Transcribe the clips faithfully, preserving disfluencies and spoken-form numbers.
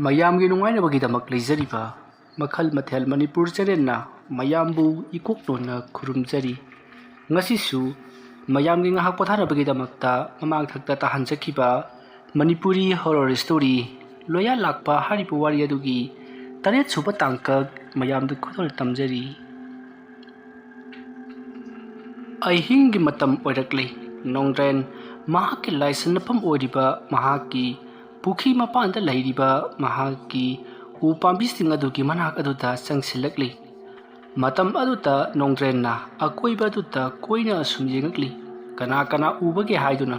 ꯃꯌꯥꯝꯒꯤ ꯅꯨꯡꯉꯥꯏꯅꯕꯒꯤꯗꯃꯛ ꯂꯩꯖꯔꯤꯕ ꯃꯈꯜ ꯃꯊꯦꯜ ꯃꯅꯤꯄꯨꯔ ꯆꯦꯅꯦꯜꯅ ꯃꯌꯥꯝꯕꯨ ꯏꯀꯣꯛ ꯅꯣꯟꯅ ꯈꯨꯔꯨꯝꯖꯔꯤ꯫ ꯉꯁꯤꯁꯨ ꯃꯌꯥꯝꯒꯤ ꯉꯥꯏꯍꯥꯛ ꯄꯣꯊꯥꯅꯕꯒꯤꯗꯃꯛꯇ ꯃꯃꯥꯡ ꯊꯛꯇ ꯇꯥꯍꯟꯖꯈꯤꯕ ꯃꯅꯤꯄꯨꯔꯤ ꯍꯣꯔꯣꯔ ꯁ꯭ꯇꯣꯔꯤ ꯂꯣꯌꯥ ꯂꯥꯛꯄ ꯍꯥꯏꯔꯤꯕ ꯋꯥꯔꯤ ꯑꯗꯨꯒꯤ ꯇꯔꯦꯠ ꯁꯨꯕ ꯇꯥꯡꯀꯛ ꯃꯌꯥꯝꯗ ꯈꯨꯗꯣꯜ ꯇꯝꯖꯔꯤ꯫ ꯑꯍꯤꯡꯒꯤ ꯃꯇꯝ ꯑꯣꯏꯔꯛꯂꯤ꯫ ꯅꯣꯡꯗ꯭ꯔꯦꯟ ꯃꯍꯥꯛꯀꯤ ꯂꯥꯏꯁꯟꯅꯐꯝ ꯑꯣꯏꯔꯤꯕ ꯃꯍꯥꯛꯀꯤ ꯄꯨꯈ꯭ꯔꯤ ꯃꯄꯥꯟꯗ ꯂꯩꯔꯤꯕ ꯃꯍꯥꯛꯀꯤ ꯎ ꯄꯥꯝꯕꯤꯁꯤꯡ ꯑꯗꯨꯒꯤ ꯃꯅꯥꯛ ꯑꯗꯨꯗ ꯆꯪꯁꯤꯜꯂꯛꯂꯤ꯫ ꯃꯇꯝ ꯑꯗꯨꯗ ꯅꯣꯡꯗ꯭ꯔꯦꯟꯅ ꯑꯀꯣꯏꯕ ꯑꯗꯨꯗ ꯀꯣꯏꯅ ꯑꯁꯨꯝ ꯌꯦꯡꯉꯛꯂꯤ꯫ ꯀꯅꯥ ꯀꯅꯥ ꯎꯕꯒꯦ ꯍꯥꯏꯗꯨꯅ꯫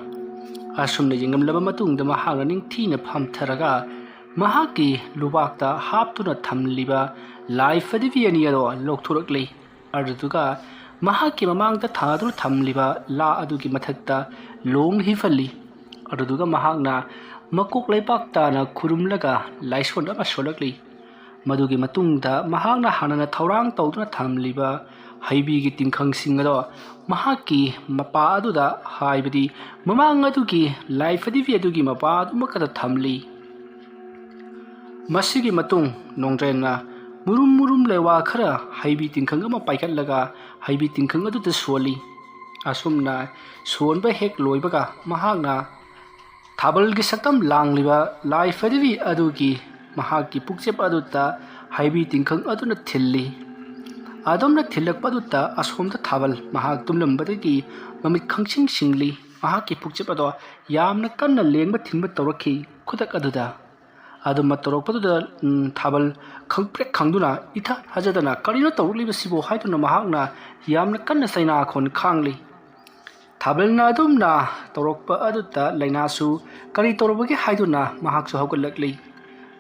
ꯑꯁꯨꯝꯅ ꯌꯦꯡꯂꯝꯂꯕ ꯃꯇꯨꯡꯗ ꯃꯍꯥꯛꯅ ꯅꯤꯡꯊꯤꯅ ꯐꯝꯊꯔꯒ ꯃꯍꯥꯛꯀꯤ ꯂꯨꯕꯥꯛꯇ ꯍꯥꯞꯇꯨꯅ ꯊꯝꯂꯤꯕ ꯂꯥꯏ ꯐꯗꯤꯕꯤ ꯑꯅꯤ ꯑꯗꯣ ꯂꯧꯊꯣꯔꯛꯂꯤ꯫ ꯑꯗꯨꯗꯨꯒ ꯃꯍꯥꯛꯀꯤ ꯃꯃꯥꯡꯗ ꯊꯥꯗꯨꯅ ꯊꯝꯂꯤꯕ ꯂꯥ ꯑꯗꯨꯒꯤ ꯃꯊꯛꯇ ꯂꯣꯡ ꯍꯤꯐꯜꯂꯤ꯫ ꯑꯗꯨꯗꯨꯒ ꯃꯍꯥꯛꯅ ꯃꯀꯣꯛ ꯂꯩꯕꯥꯛ ꯇꯥꯅ ꯈꯨꯔꯨꯝꯂꯒ ꯂꯥꯏꯁꯣꯟ ꯑꯃ ꯁꯣꯜꯂꯛꯂꯤ꯫ ꯃꯗꯨꯒꯤ ꯃꯇꯨꯡꯗ ꯃꯍꯥꯛꯅ ꯍꯥꯟꯅꯅ ꯊꯧꯔꯥꯡ ꯇꯧꯗꯨꯅ ꯊꯝꯂꯤꯕ ꯍꯩꯕꯤꯒꯤ ꯇꯤꯡꯈꯪꯁꯤꯡ ꯑꯗꯣ ꯃꯍꯥꯛꯀꯤ ꯃꯄꯥ ꯑꯗꯨꯗ, ꯍꯥꯏꯕꯗꯤ ꯃꯃꯥꯡ ꯑꯗꯨꯒꯤ ꯂꯥꯏ ꯐꯗꯤꯕꯤ ꯑꯗꯨꯒꯤ ꯃꯄꯥ ꯑꯗꯨꯃꯛꯇꯗ ꯊꯝꯂꯤ꯫ ꯃꯁꯤꯒꯤ ꯃꯇꯨꯡ ꯅꯣꯡꯗ꯭ꯔꯦꯟꯅ ꯃꯨꯔꯨꯝ ꯃꯨꯔꯨꯝ ꯂꯩꯋꯥ ꯈꯔ ꯍꯩꯕꯤ ꯇꯤꯡꯈꯪ ꯑꯃ ꯄꯥꯏꯈꯠꯂꯒ ꯍꯩꯕꯤ ꯇꯤꯡꯈꯪ ꯑꯗꯨꯗ ꯁꯣꯜꯂꯤ꯫ ꯑꯁꯨꯝꯅ ꯁꯣꯟꯕ ꯍꯦꯛ ꯂꯣꯏꯕꯒ ꯃꯍꯥꯛꯅ ꯊꯥꯕꯜꯒꯤ ꯁꯛꯇꯝ ꯂꯥꯡꯂꯤꯕ ꯂꯥꯏ ꯐꯗꯤꯕꯤ ꯑꯗꯨꯒꯤ ꯃꯍꯥꯛꯀꯤ ꯄꯨꯛꯆꯦꯞ ꯑꯗꯨꯗ ꯍꯩꯕꯤ ꯇꯤꯡꯈꯪ ꯑꯗꯨꯅ ꯊꯤꯜꯂꯤ꯫ ꯑꯗꯨꯝꯅ ꯊꯤꯜꯂꯛꯄ ꯑꯗꯨꯗ ꯑꯁꯣꯝꯗ ꯊꯥꯕꯜ ꯃꯍꯥꯛ ꯇꯨꯝꯂꯝꯕꯗꯒꯤ ꯃꯃꯤꯠ ꯈꯪꯁꯤꯡ ꯁꯤꯡꯂꯤ꯫ ꯃꯍꯥꯛꯀꯤ ꯄꯨꯛꯆꯦꯞ ꯑꯗꯣ ꯌꯥꯝꯅ ꯀꯟꯅ ꯂꯦꯡꯕ ꯊꯤꯟꯕ ꯇꯧꯔꯛꯈꯤ꯫ ꯈꯨꯗꯛ ꯑꯗꯨꯗ ꯑꯗꯨꯝꯕ ꯇꯧꯔꯛꯄꯗꯨꯗ, ꯎꯝ, ꯊꯥꯕꯜ ꯈꯪꯄ꯭ꯔꯦꯛ ꯈꯪꯗꯨꯅ ꯏꯊꯥ ꯊꯥꯖꯗꯅ "ꯀꯔꯤꯅꯣ ꯇꯧꯔꯛꯂꯤꯕꯁꯤꯕꯨ?" ꯍꯥꯏꯗꯨꯅ ꯃꯍꯥꯛꯅ ꯌꯥꯝꯅ ꯀꯟꯅ ꯆꯩꯅꯥꯈꯣꯟ ꯈꯥꯡꯂꯤ꯫ ꯊꯥꯕꯜꯅ ꯑꯗꯨꯝꯅ ꯇꯧꯔꯛꯄ ꯑꯗꯨꯗ ꯂꯥꯏꯅꯥꯁꯨ "ꯀꯔꯤ ꯇꯧꯔꯕꯒꯦ?" ꯍꯥꯏꯗꯨꯅ ꯃꯍꯥꯛꯁꯨ ꯍꯧꯒꯠꯂꯛꯂꯤ꯫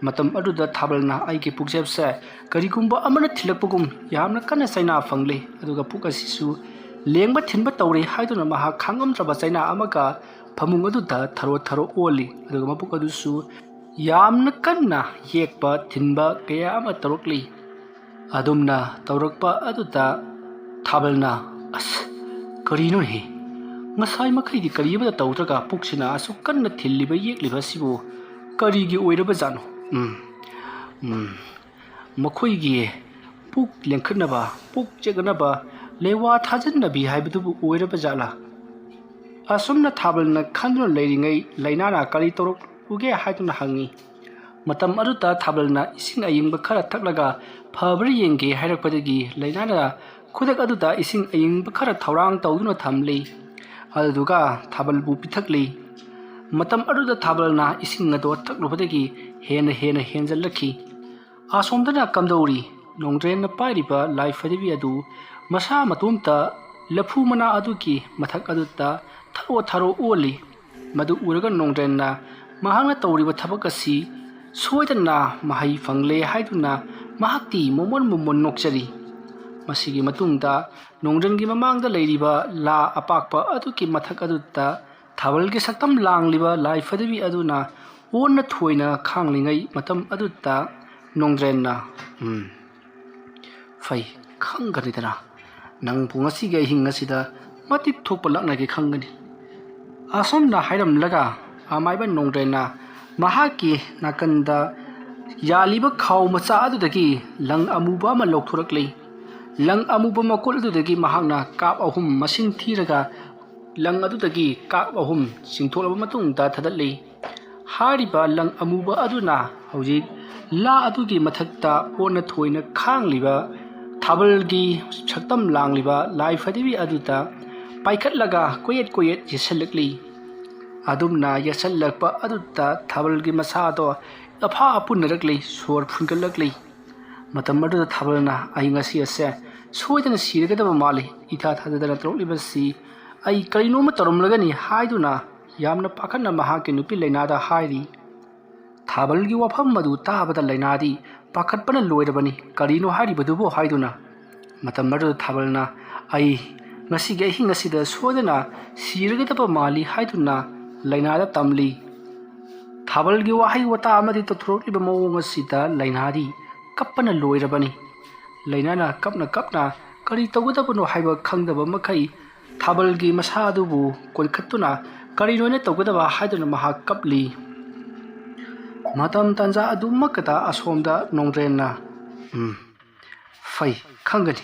ꯃꯇꯝ ꯑꯗꯨꯗ ꯊꯥꯕꯜꯅ ꯑꯩꯒꯤ ꯄꯨꯛꯆꯦꯞꯁꯦ ꯀꯔꯤꯒꯨꯝꯕ ꯑꯃꯅ ꯊꯤꯜꯂꯛꯄꯒꯨꯝ ꯌꯥꯝꯅ ꯀꯟꯅ ꯆꯩꯅꯥ ꯐꯪꯂꯤ, ꯑꯗꯨꯒ ꯄꯨꯛ ꯑꯁꯤꯁꯨ ꯂꯦꯡꯕ ꯊꯤꯟꯕ ꯇꯧꯔꯤ ꯍꯥꯏꯗꯨꯅ ꯃꯍꯥꯛ ꯈꯥꯡꯉꯝꯗ꯭ꯔꯕ ꯆꯩꯅꯥ ꯑꯃꯒ ꯐꯃꯨꯡ ꯑꯗꯨꯗ ꯊꯔꯣ ꯊꯔꯣ ꯑꯣꯜꯂꯤ, ꯑꯗꯨꯒ ꯃꯄꯨꯛ ꯑꯗꯨꯁꯨ ꯌꯥꯝꯅ ꯀꯟꯅ ꯌꯦꯛꯄ ꯊꯤꯟꯕ ꯀꯌꯥ ꯑꯃ ꯇꯧꯔꯛꯂꯤ꯫ ꯑꯗꯨꯝꯅ ꯇꯧꯔꯛꯄ ꯑꯗꯨꯗ ꯊꯥꯕꯜꯅ, "ꯑꯁ, ꯀꯔꯤꯅꯣꯅꯦꯍꯦ? ꯉꯁꯥꯏ ꯃꯈꯩꯗꯤ ꯀꯔꯤ ꯑꯃꯠꯇ ꯇꯧꯗ꯭ꯔꯒ ꯄꯨꯛꯁꯤꯅ ꯑꯁꯨꯛ ꯀꯟꯅ ꯊꯤꯜꯂꯤꯕ ꯌꯦꯛꯂꯤꯕ ꯑꯁꯤꯕꯨ ꯀꯔꯤꯒꯤ ꯑꯣꯏꯔꯕꯖꯥꯠꯅꯣ?" ꯎꯝ, ꯎꯝ, ꯃꯈꯣꯏꯒꯤ ꯄꯨꯛ ꯂꯦꯡꯈꯠꯅꯕ, ꯄꯨꯛ ꯆꯦꯛꯅꯅꯕ ꯂꯩꯋꯥ ꯊꯥꯖꯤꯟꯅꯕꯤ ꯍꯥꯏꯕꯗꯨꯕꯨ ꯑꯣꯏꯔꯕ ꯖꯥꯠꯂꯥ? ꯑꯁꯨꯝꯅ ꯊꯥꯕꯜꯅ ꯈꯟꯗꯨꯅ ꯂꯩꯔꯤꯉꯩ ꯂꯩꯅꯥꯅ ꯀꯔꯤ ꯇꯧꯔꯛꯂꯨꯒꯦ ꯍꯥꯏꯗꯨꯅ ꯍꯪꯉꯤ꯫ ꯃꯇꯝ ꯑꯗꯨꯗ ꯊꯥꯕꯜꯅ ꯏꯁꯤꯡ ꯑꯏꯪꯕ ꯈꯔ ꯊꯛꯂꯒ ꯐꯕ꯭ꯔꯥ ꯌꯦꯡꯒꯦ ꯍꯥꯏꯔꯛꯄꯗꯒꯤ ꯂꯩꯅꯥꯅ ꯈꯨꯗꯛ ꯑꯗꯨꯗ ꯏꯁꯤꯡ ꯑꯏꯪꯕ ꯈꯔ ꯊꯧꯔꯥꯡ ꯇꯧꯗꯨꯅ ꯊꯝꯂꯤ꯫ ꯑꯗꯨꯗꯨꯒ ꯊꯥꯕꯜꯕꯨ ꯄꯤꯊꯛꯂꯤ꯫ ꯃꯇꯝ ꯑꯗꯨꯗ ꯊꯥꯕꯜꯅ ꯏꯁꯤꯡ ꯑꯗꯣ ꯊꯛꯂꯨꯕꯗꯒꯤ ꯍꯦꯟꯅ ꯍꯦꯟꯅ ꯍꯦꯟꯖꯜꯂꯛꯈꯤ꯫ ꯑꯁꯣꯝꯗꯅ ꯀꯝꯗꯧꯔꯤ? ꯅꯣꯡꯗ꯭ꯔꯦꯟꯅ ꯄꯥꯏꯔꯤꯕ ꯂꯥꯏ ꯐꯗꯤꯕꯤ ꯑꯗꯨ ꯃꯁꯥ ꯃꯇꯣꯝꯇ ꯂꯐꯨ ꯃꯅꯥ ꯑꯗꯨꯒꯤ ꯃꯊꯛ ꯑꯗꯨꯗ ꯊꯔꯣ ꯊꯔꯣ ꯑꯣꯜꯂꯤ꯫ ꯃꯗꯨ ꯎꯔꯒ ꯅꯣꯡꯗ꯭ꯔꯦꯟꯅ ꯃꯍꯥꯛꯅ ꯇꯧꯔꯤꯕ ꯊꯕꯛ ꯑꯁꯤ ꯁꯣꯏꯗꯅ ꯃꯍꯩ ꯐꯪꯂꯦ ꯍꯥꯏꯗꯨꯅ ꯃꯍꯥꯛꯇꯤ ꯃꯣꯃꯣꯟ ꯃꯣꯃꯣꯟ ꯅꯣꯛꯆꯔꯤ꯫ ꯃꯁꯤꯒꯤ ꯃꯇꯨꯡꯗ ꯅꯣꯡꯗ꯭ꯔꯦꯟꯒꯤ ꯃꯃꯥꯡꯗ ꯂꯩꯔꯤꯕ ꯂꯥ ꯑꯄꯥꯛꯄ ꯑꯗꯨꯒꯤ ꯃꯊꯛ ꯑꯗꯨꯗ ꯊꯥꯕꯜꯒꯤ ꯁꯛꯇꯝ ꯂꯥꯡꯂꯤꯕ ꯂꯥꯏ ꯐꯗꯤꯕꯤ ꯑꯗꯨꯅ ꯑꯣꯟꯅ ꯊꯣꯏꯅ ꯈꯥꯡꯂꯤꯉꯩ ꯃꯇꯝ ꯑꯗꯨꯗ ꯅꯣꯡꯗ꯭ꯔꯦꯟꯅ, "ꯎꯝ, ꯐꯩ, ꯈꯪꯒꯅꯤꯗꯅ, ꯅꯪꯕꯨ ꯉꯁꯤꯒꯤ ꯑꯍꯤꯡ ꯑꯁꯤꯗ ꯃꯇꯤꯛ ꯊꯣꯛꯄ ꯂꯥꯛꯅꯒꯦ ꯈꯪꯒꯅꯤ"꯫ ꯑꯁꯨꯝꯅ ꯍꯥꯏꯔꯝꯂꯒ ꯑꯃꯥꯏꯕ ꯅꯣꯡꯗ꯭ꯔꯦꯟꯅ ꯃꯍꯥꯛꯀꯤ ꯅꯥꯀꯟꯗ ꯌꯥꯜꯂꯤꯕ ꯈꯥꯎ ꯃꯆꯥ ꯑꯗꯨꯗꯒꯤ ꯂꯪ ꯑꯃꯨꯕ ꯑꯃ ꯂꯧꯊꯣꯔꯛꯂꯤ꯫ ꯂꯪ ꯑꯃꯨꯕ ꯃꯀꯣꯜ ꯑꯗꯨꯗꯒꯤ ꯃꯍꯥꯛꯅ ꯀꯥꯞ ꯑꯍꯨꯝ ꯃꯁꯤꯡ ꯊꯤꯔꯒ ꯂꯪ ꯑꯗꯨꯗꯒꯤ ꯀꯥꯞ ꯑꯍꯨꯝ ꯆꯤꯡꯊꯣꯛꯂꯕ ꯃꯇꯨꯡꯗ ꯊꯥꯗꯠꯂꯤ꯫ ꯍꯥꯏꯔꯤꯕ ꯂꯪ ꯑꯃꯨꯕ ꯑꯗꯨꯅ ꯍꯧꯖꯤꯛ ꯂꯥ ꯑꯗꯨꯒꯤ ꯃꯊꯛꯇ ꯑꯣꯟꯅ ꯊꯣꯏꯅ ꯈꯥꯡꯂꯤꯕ ꯊꯥꯕꯜꯒꯤ ꯁꯛꯇꯝ ꯂꯥꯡꯂꯤꯕ ꯂꯥꯏ ꯐꯗꯤꯕꯤ ꯑꯗꯨꯗ ꯄꯥꯏꯈꯠꯂꯒ ꯀꯣꯌꯦꯠ ꯀꯣꯌꯦꯠ ꯌꯦꯠꯁꯜꯂꯛꯂꯤ꯫ ꯑꯗꯨꯝꯅ ꯌꯦꯠꯁꯜꯂꯛꯄ ꯑꯗꯨꯗ ꯊꯥꯕꯜꯒꯤ ꯃꯁꯥꯗꯣ ꯑꯐꯥ ꯑꯄꯨꯟꯅꯔꯛꯂꯤ, ꯁꯣꯔ ꯐꯨꯟꯒꯠꯂꯛꯂꯤ꯫ ꯃꯇꯝ ꯑꯗꯨꯗ ꯊꯥꯕꯜꯅ, "ꯑꯩ ꯉꯁꯤ ꯑꯁꯦ ꯁꯣꯏꯗꯅ ꯁꯤꯔꯒꯗꯕ ꯃꯥꯜꯂꯤ, ꯏꯊꯥ ꯊꯥꯖꯗꯅ ꯇꯧꯔꯛꯂꯤꯕꯁꯤ ꯑꯩ ꯀꯔꯤꯅꯣꯃ ꯇꯧꯔꯝꯂꯒꯅꯤ" ꯍꯥꯏꯗꯨꯅ ꯌꯥꯝꯅ ꯄꯥꯈꯠꯅ ꯃꯍꯥꯛꯀꯤ ꯅꯨꯄꯤ ꯂꯩꯅꯥꯗ ꯍꯥꯏꯔꯤ꯫ ꯊꯥꯕꯜꯒꯤ ꯋꯥꯐꯝ ꯑꯗꯨ ꯇꯥꯕꯗ ꯂꯩꯅꯥꯗꯤ ꯄꯥꯈꯠꯄꯅ ꯂꯣꯏꯔꯕꯅꯤ꯫ "ꯀꯔꯤꯅꯣ ꯍꯥꯏꯔꯤꯕꯗꯨꯕꯨ?" ꯍꯥꯏꯗꯨꯅ꯫ ꯃꯇꯝ ꯑꯗꯨꯗ ꯊꯥꯕꯜꯅ, "ꯑꯩ ꯉꯁꯤꯒꯤ ꯑꯍꯤꯡ ꯑꯁꯤꯗ ꯁꯣꯏꯗꯅ ꯁꯤꯔꯒꯗꯕ ꯃꯥꯜꯂꯤ" ꯍꯥꯏꯗꯨꯅ ꯂꯩꯅꯥꯗ ꯇꯝꯂꯤ꯫ ꯊꯥꯕꯜꯒꯤ ꯋꯥꯍꯩ ꯋꯥꯇꯥ ꯑꯃꯗꯤ ꯇꯧꯊꯣꯔꯛꯂꯤꯕ ꯃꯑꯣꯡ ꯑꯁꯤꯗ ꯂꯩꯅꯥꯗꯤ ꯀꯞꯄꯅ ꯂꯣꯏꯔꯕꯅꯤ꯫ ꯂꯩꯅꯥꯅ ꯀꯞꯅ ꯀꯞꯅ ꯀꯔꯤ ꯇꯧꯒꯗꯕꯅꯣ ꯍꯥꯏꯕ ꯈꯪꯗꯕ ꯃꯈꯩ ꯊꯥꯕꯜꯒꯤ ꯃꯁꯥ ꯑꯗꯨꯕꯨ ꯀꯣꯟꯈꯠꯇꯨꯅ ꯀꯔꯤꯅꯣꯅ ꯇꯧꯒꯗꯕ ꯍꯥꯏꯗꯨꯅ ꯃꯍꯥꯛ ꯀꯞꯂꯤ꯫ ꯃꯇꯝ ꯇꯥꯟꯖꯥ ꯑꯗꯨꯃꯛꯇꯗ ꯑꯁꯣꯝꯗ ꯅꯣꯡꯗ꯭ꯔꯦꯟꯅ, "ꯎꯝ, ꯐꯩ, ꯈꯪꯒꯅꯤ꯫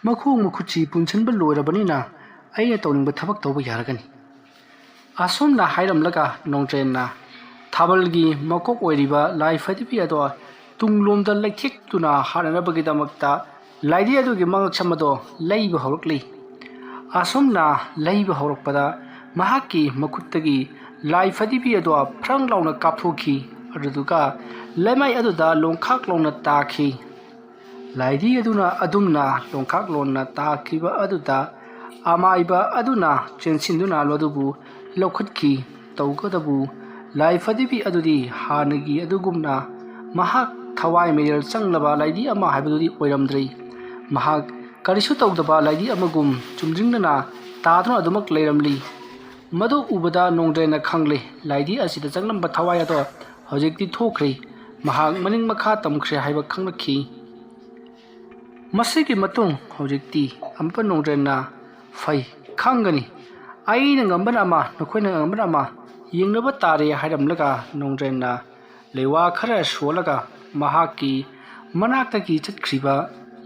ꯃꯈꯣꯡ ꯃꯈꯨꯠꯁꯤ ꯄꯨꯟꯁꯤꯟꯕ ꯂꯣꯏꯔꯕꯅꯤꯅ ꯑꯩꯅ ꯇꯧꯅꯤꯡꯕ ꯊꯕꯛ ꯇꯧꯕ ꯌꯥꯔꯒꯅꯤ"꯫ ꯑꯁꯨꯝꯅ ꯍꯥꯏꯔꯝꯂꯒ ꯅꯣꯡꯗ꯭ꯔꯦꯟꯅ ꯊꯥꯕꯜꯒꯤ ꯃꯀꯣꯛ ꯑꯣꯏꯔꯤꯕ ꯂꯥꯏ ꯐꯗꯤꯕꯤ ꯑꯗꯣ ꯇꯨꯡꯂꯣꯝꯗ ꯂꯩꯊꯦꯛꯇꯨꯅ ꯍꯥꯠꯅꯅꯕꯒꯤꯗꯃꯛꯇ ꯂꯥꯏꯙꯤ ꯑꯗꯨꯒꯤ ꯃꯉꯛꯁꯝ ꯑꯗꯣ ꯂꯩꯕ ꯍꯧꯔꯛꯂꯤ꯫ ꯑꯁꯨꯝꯅ ꯂꯩꯕ ꯍꯧꯔꯛꯄꯗ ꯃꯍꯥꯛꯀꯤ ꯃꯈꯨꯠꯇꯒꯤ ꯂꯥꯏ ꯐꯗꯤꯕꯤ ꯑꯗꯣ ꯐ꯭ꯔꯪ ꯂꯥꯎꯅ ꯀꯥꯞꯊꯣꯛꯈꯤ꯫ ꯑꯗꯨꯗꯨꯒ ꯂꯩꯃꯥꯏ ꯑꯗꯨꯗ ꯂꯣꯡꯈꯥꯛ ꯂꯥꯎꯅ ꯇꯥꯈꯤ꯫ ꯂꯥꯏꯙꯤ ꯑꯗꯨꯅ ꯑꯗꯨꯝꯅ ꯂꯣꯡꯈꯥꯛ ꯂꯣꯟꯅ ꯇꯥꯈꯤꯕ ꯑꯗꯨꯗ ꯑꯃꯥꯏꯕ ꯑꯗꯨꯅ ꯆꯦꯟꯁꯤꯟꯗꯨꯅ ꯃꯗꯨꯕꯨ ꯂꯧꯈꯠꯈꯤ꯫ ꯇꯧꯒꯗꯕꯨ ꯂꯥꯏ ꯐꯗꯤꯕꯤ ꯑꯗꯨꯗꯤ ꯍꯥꯟꯅꯒꯤ ꯑꯗꯨꯒꯨꯝꯅ ꯃꯍꯥꯛ ꯊꯋꯥꯏ ꯃꯤꯔꯦꯜ ꯆꯪꯂꯕ ꯂꯥꯏꯙꯤ ꯑꯃ ꯍꯥꯏꯕꯗꯨꯗꯤ ꯑꯣꯏꯔꯝꯗ꯭ꯔꯦ꯫ ꯃꯍꯥꯛ ꯀꯔꯤꯁꯨ ꯇꯧꯗꯕ ꯂꯥꯏꯙꯤ ꯑꯃꯒꯨꯝ ꯆꯨꯝꯗ꯭ꯔꯤꯡꯅꯅ ꯇꯥꯗꯨꯅ ꯑꯗꯨꯃꯛ ꯂꯩꯔꯝꯂꯤ꯫ ꯃꯗꯨ ꯎꯕꯗ ꯅꯣꯡꯗ꯭ꯔꯦꯟꯅ ꯈꯪꯂꯦ, ꯂꯥꯏꯙꯤ ꯑꯁꯤꯗ ꯆꯪꯂꯝꯕ ꯊꯋꯥꯏ ꯑꯗꯣ ꯍꯧꯖꯤꯛꯇꯤ ꯊꯣꯛꯈ꯭ꯔꯦ꯫ ꯃꯍꯥꯛ ꯃꯅꯤꯡ ꯃꯈꯥ ꯇꯝꯈ꯭ꯔꯦ ꯍꯥꯏꯕ ꯈꯪꯂꯛꯈꯤ꯫ ꯃꯁꯤꯒꯤ ꯃꯇꯨꯡ ꯍꯧꯖꯤꯛꯇꯤ ꯑꯃꯨꯛꯀ ꯅꯣꯡꯗ꯭ꯔꯦꯟꯅ, "ꯐꯩ, ꯈꯪꯒꯅꯤ꯫ ꯑꯩꯅ ꯉꯝꯕꯅ ꯑꯃ, ꯅꯈꯣꯏꯅ ꯉꯝꯕꯅ ꯑꯃ, ꯌꯦꯡꯅꯕ ꯇꯥꯔꯦ" ꯍꯥꯏꯔꯝꯂꯒ ꯅꯣꯡꯗ꯭ꯔꯦꯟꯅ ꯂꯩꯋꯥ ꯈꯔ ꯁꯣꯜꯂꯒ ꯃꯍꯥꯛꯀꯤ ꯃꯅꯥꯛꯇꯒꯤ ꯆꯠꯈ꯭ꯔꯤꯕ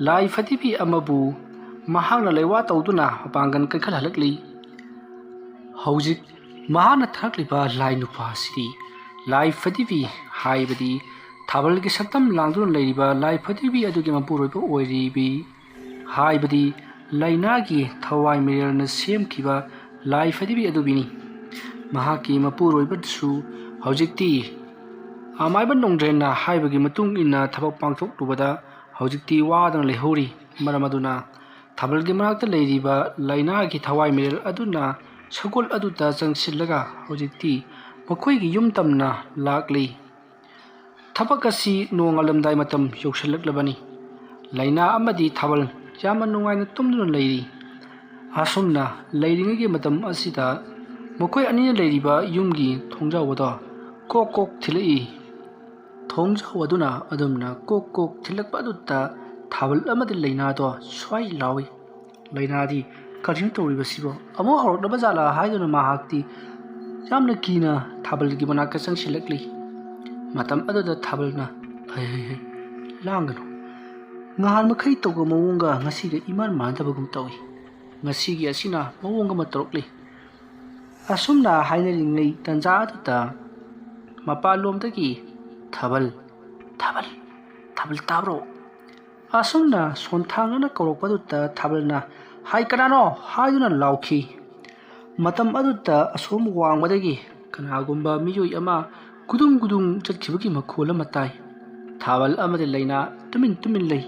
ꯂꯥꯏ ꯐꯗꯤꯕꯤ ꯑꯃꯕꯨ ꯃꯍꯥꯛꯅ ꯂꯩꯋꯥ ꯇꯧꯗꯨꯅ ꯃꯄꯥꯡꯒꯜ ꯀꯟꯈꯠꯍꯜꯂꯛꯂꯤ꯫ ꯍꯧꯖꯤꯛ ꯃꯍꯥꯛꯅ ꯊꯥꯔꯛꯂꯤꯕ ꯂꯥꯏ ꯅꯨꯄꯥ ꯑꯁꯤꯗꯤ ꯂꯥꯏ ꯐꯗꯤꯕꯤ ꯍꯥꯏꯕꯗꯤ ꯊꯥꯕꯜꯒꯤ ꯁꯛꯇꯝ ꯂꯥꯡꯗꯨꯅ ꯂꯩꯔꯤꯕ ꯂꯥꯏ ꯐꯗꯤꯕꯤ ꯑꯗꯨꯒꯤ ꯃꯄꯨꯔꯣꯏꯕ ꯑꯣꯏꯔꯤꯕꯤ ꯍꯥꯏꯕꯗꯤ ꯂꯥꯏꯅꯥꯒꯤ ꯊꯋꯥꯏ ꯃꯤꯔꯦꯜꯅ ꯁꯦꯝꯈꯤꯕ ꯂꯥꯏ ꯐꯗꯤꯕꯤ ꯑꯗꯨꯕꯤꯅꯤ꯫ ꯃꯍꯥꯛꯀꯤ ꯃꯄꯨꯔꯣꯏꯕꯗꯨꯁꯨ ꯍꯧꯖꯤꯛꯇꯤ ꯑꯃꯥꯏꯕ ꯅꯣꯡꯗ꯭ꯔꯦꯟꯅ ꯍꯥꯏꯕꯒꯤ ꯃꯇꯨꯡ ꯏꯟꯅ ꯊꯕꯛ ꯄꯥꯡꯊꯣꯛꯂꯨꯕꯗ ꯍꯧꯖꯤꯛꯇꯤ ꯋꯥꯗꯨꯅ ꯂꯩꯍꯧꯔꯤ꯫ ꯃꯔꯝ ꯑꯗꯨꯅ ꯊꯥꯕꯜꯒꯤ ꯃꯅꯥꯛꯇ ꯂꯩꯔꯤꯕ ꯂꯥꯏꯅꯥꯒꯤ ꯊꯋꯥꯏ ꯃꯤꯔꯦꯜ ꯑꯗꯨꯅ ꯁꯒꯣꯜ ꯑꯗꯨꯗ ꯆꯪꯁꯤꯜꯂꯒ ꯍꯧꯖꯤꯛꯇꯤ ꯃꯈꯣꯏꯒꯤ ꯌꯨꯝ ꯇꯝꯅ ꯂꯥꯛꯂꯤ꯫ ꯊꯕꯛ ꯑꯁꯤ ꯅꯣꯡꯉꯥꯜꯂꯝꯗꯥꯏ ꯃꯇꯝ ꯌꯧꯁꯤꯜꯂꯛꯂꯕꯅꯤ꯫ ꯂꯥꯏꯅꯥ ꯑꯃꯗꯤ ꯊꯥꯕꯜ ꯌꯥꯝꯅ ꯅꯨꯡꯉꯥꯏꯅ ꯇꯨꯝꯗꯨꯅ ꯂꯩꯔꯤ꯫ ꯑꯁꯨꯝꯅ ꯂꯩꯔꯤꯉꯩꯒꯤ ꯃꯇꯝ ꯑꯁꯤꯗ ꯃꯈꯣꯏ ꯑꯅꯤꯅ ꯂꯩꯔꯤꯕ ꯌꯨꯝꯒꯤ ꯊꯣꯡꯖꯥꯎ ꯑꯗꯣ ꯀꯣꯛ ꯀꯣꯛ ꯊꯤꯜꯂꯛꯏ꯫ ꯊꯣꯡꯖꯥꯎ ꯑꯗꯨꯅ ꯑꯗꯨꯝꯅ ꯀꯣꯛ ꯀꯣꯛ ꯊꯤꯜꯂꯛꯄ ꯑꯗꯨꯗ ꯊꯥꯕꯜ ꯑꯃꯗꯤ ꯂꯥꯏꯅꯥꯗꯣ ꯁ꯭ꯋꯥꯏ ꯂꯥꯎꯏ꯫ ꯂꯥꯏꯅꯥꯗꯤ, "ꯀꯔꯤꯅꯣ ꯇꯧꯔꯤꯕꯁꯤꯕꯣ? ꯑꯃꯨꯛ ꯍꯧꯔꯛꯂꯕ ꯖꯥꯠꯂꯥ?" ꯍꯥꯏꯗꯨꯅ ꯃꯍꯥꯛꯇꯤ ꯌꯥꯝꯅ ꯀꯤꯅ ꯊꯥꯕꯜꯒꯤ ꯃꯅꯥꯛꯇ ꯆꯪꯁꯤꯜꯂꯛꯂꯤ꯫ ꯃꯇꯝ ꯑꯗꯨꯗ ꯊꯥꯕꯜꯅ, "ꯍꯩ, ꯍꯩ, ꯍꯩ, ꯂꯥꯡꯒꯅꯨ꯫ ꯉꯍꯥꯟ ꯃꯈꯩ ꯇꯧꯕ ꯃꯑꯣꯡꯒ ꯉꯁꯤꯒ ꯏꯃꯥꯟ ꯃꯥꯟꯅꯗꯕꯒꯨꯝ ꯇꯧꯏ꯫ ꯉꯁꯤꯒꯤ ꯑꯁꯤꯅ ꯃꯑꯣꯡ ꯑꯃ ꯇꯧꯔꯛꯂꯤ꯫ ꯑꯁꯨꯝꯅ ꯍꯥꯏꯅꯔꯤꯉꯩ ꯇꯟꯖꯥ ꯑꯗꯨꯗ ꯃꯄꯥꯟꯂꯣꯝꯗꯒꯤ, "ꯊꯥꯕꯜ, ꯊꯥꯕꯜ, ꯊꯥꯕꯜ ꯇꯥꯕ꯭ꯔꯣ?" ꯑꯁꯨꯝꯅ ꯁꯣꯟꯊꯥꯡꯅꯅ ꯀꯧꯔꯛꯄꯗꯨꯗ ꯊꯥꯕꯜꯅ, "ꯍꯥꯏ, ꯀꯅꯥꯅꯣ?" ꯍꯥꯏꯗꯨꯅ ꯂꯥꯎꯈꯤ꯫ ꯃꯇꯝ ꯑꯗꯨꯗ ꯑꯁꯣꯝ ꯋꯥꯡꯃꯗꯒꯤ ꯀꯅꯥꯒꯨꯝꯕ ꯃꯤꯑꯣꯏ ꯑꯃ ꯒꯨꯗꯨꯡ ꯒꯨꯗꯨꯡ ꯆꯠꯈꯤꯕꯒꯤ ꯃꯈꯣꯜ ꯑꯃ ꯇꯥꯏ꯫ ꯊꯥꯕꯜ ꯑꯃꯗꯤ ꯂꯩꯅꯥ ꯇꯨꯃꯤꯟ ꯇꯨꯃꯤꯟ ꯂꯩ꯫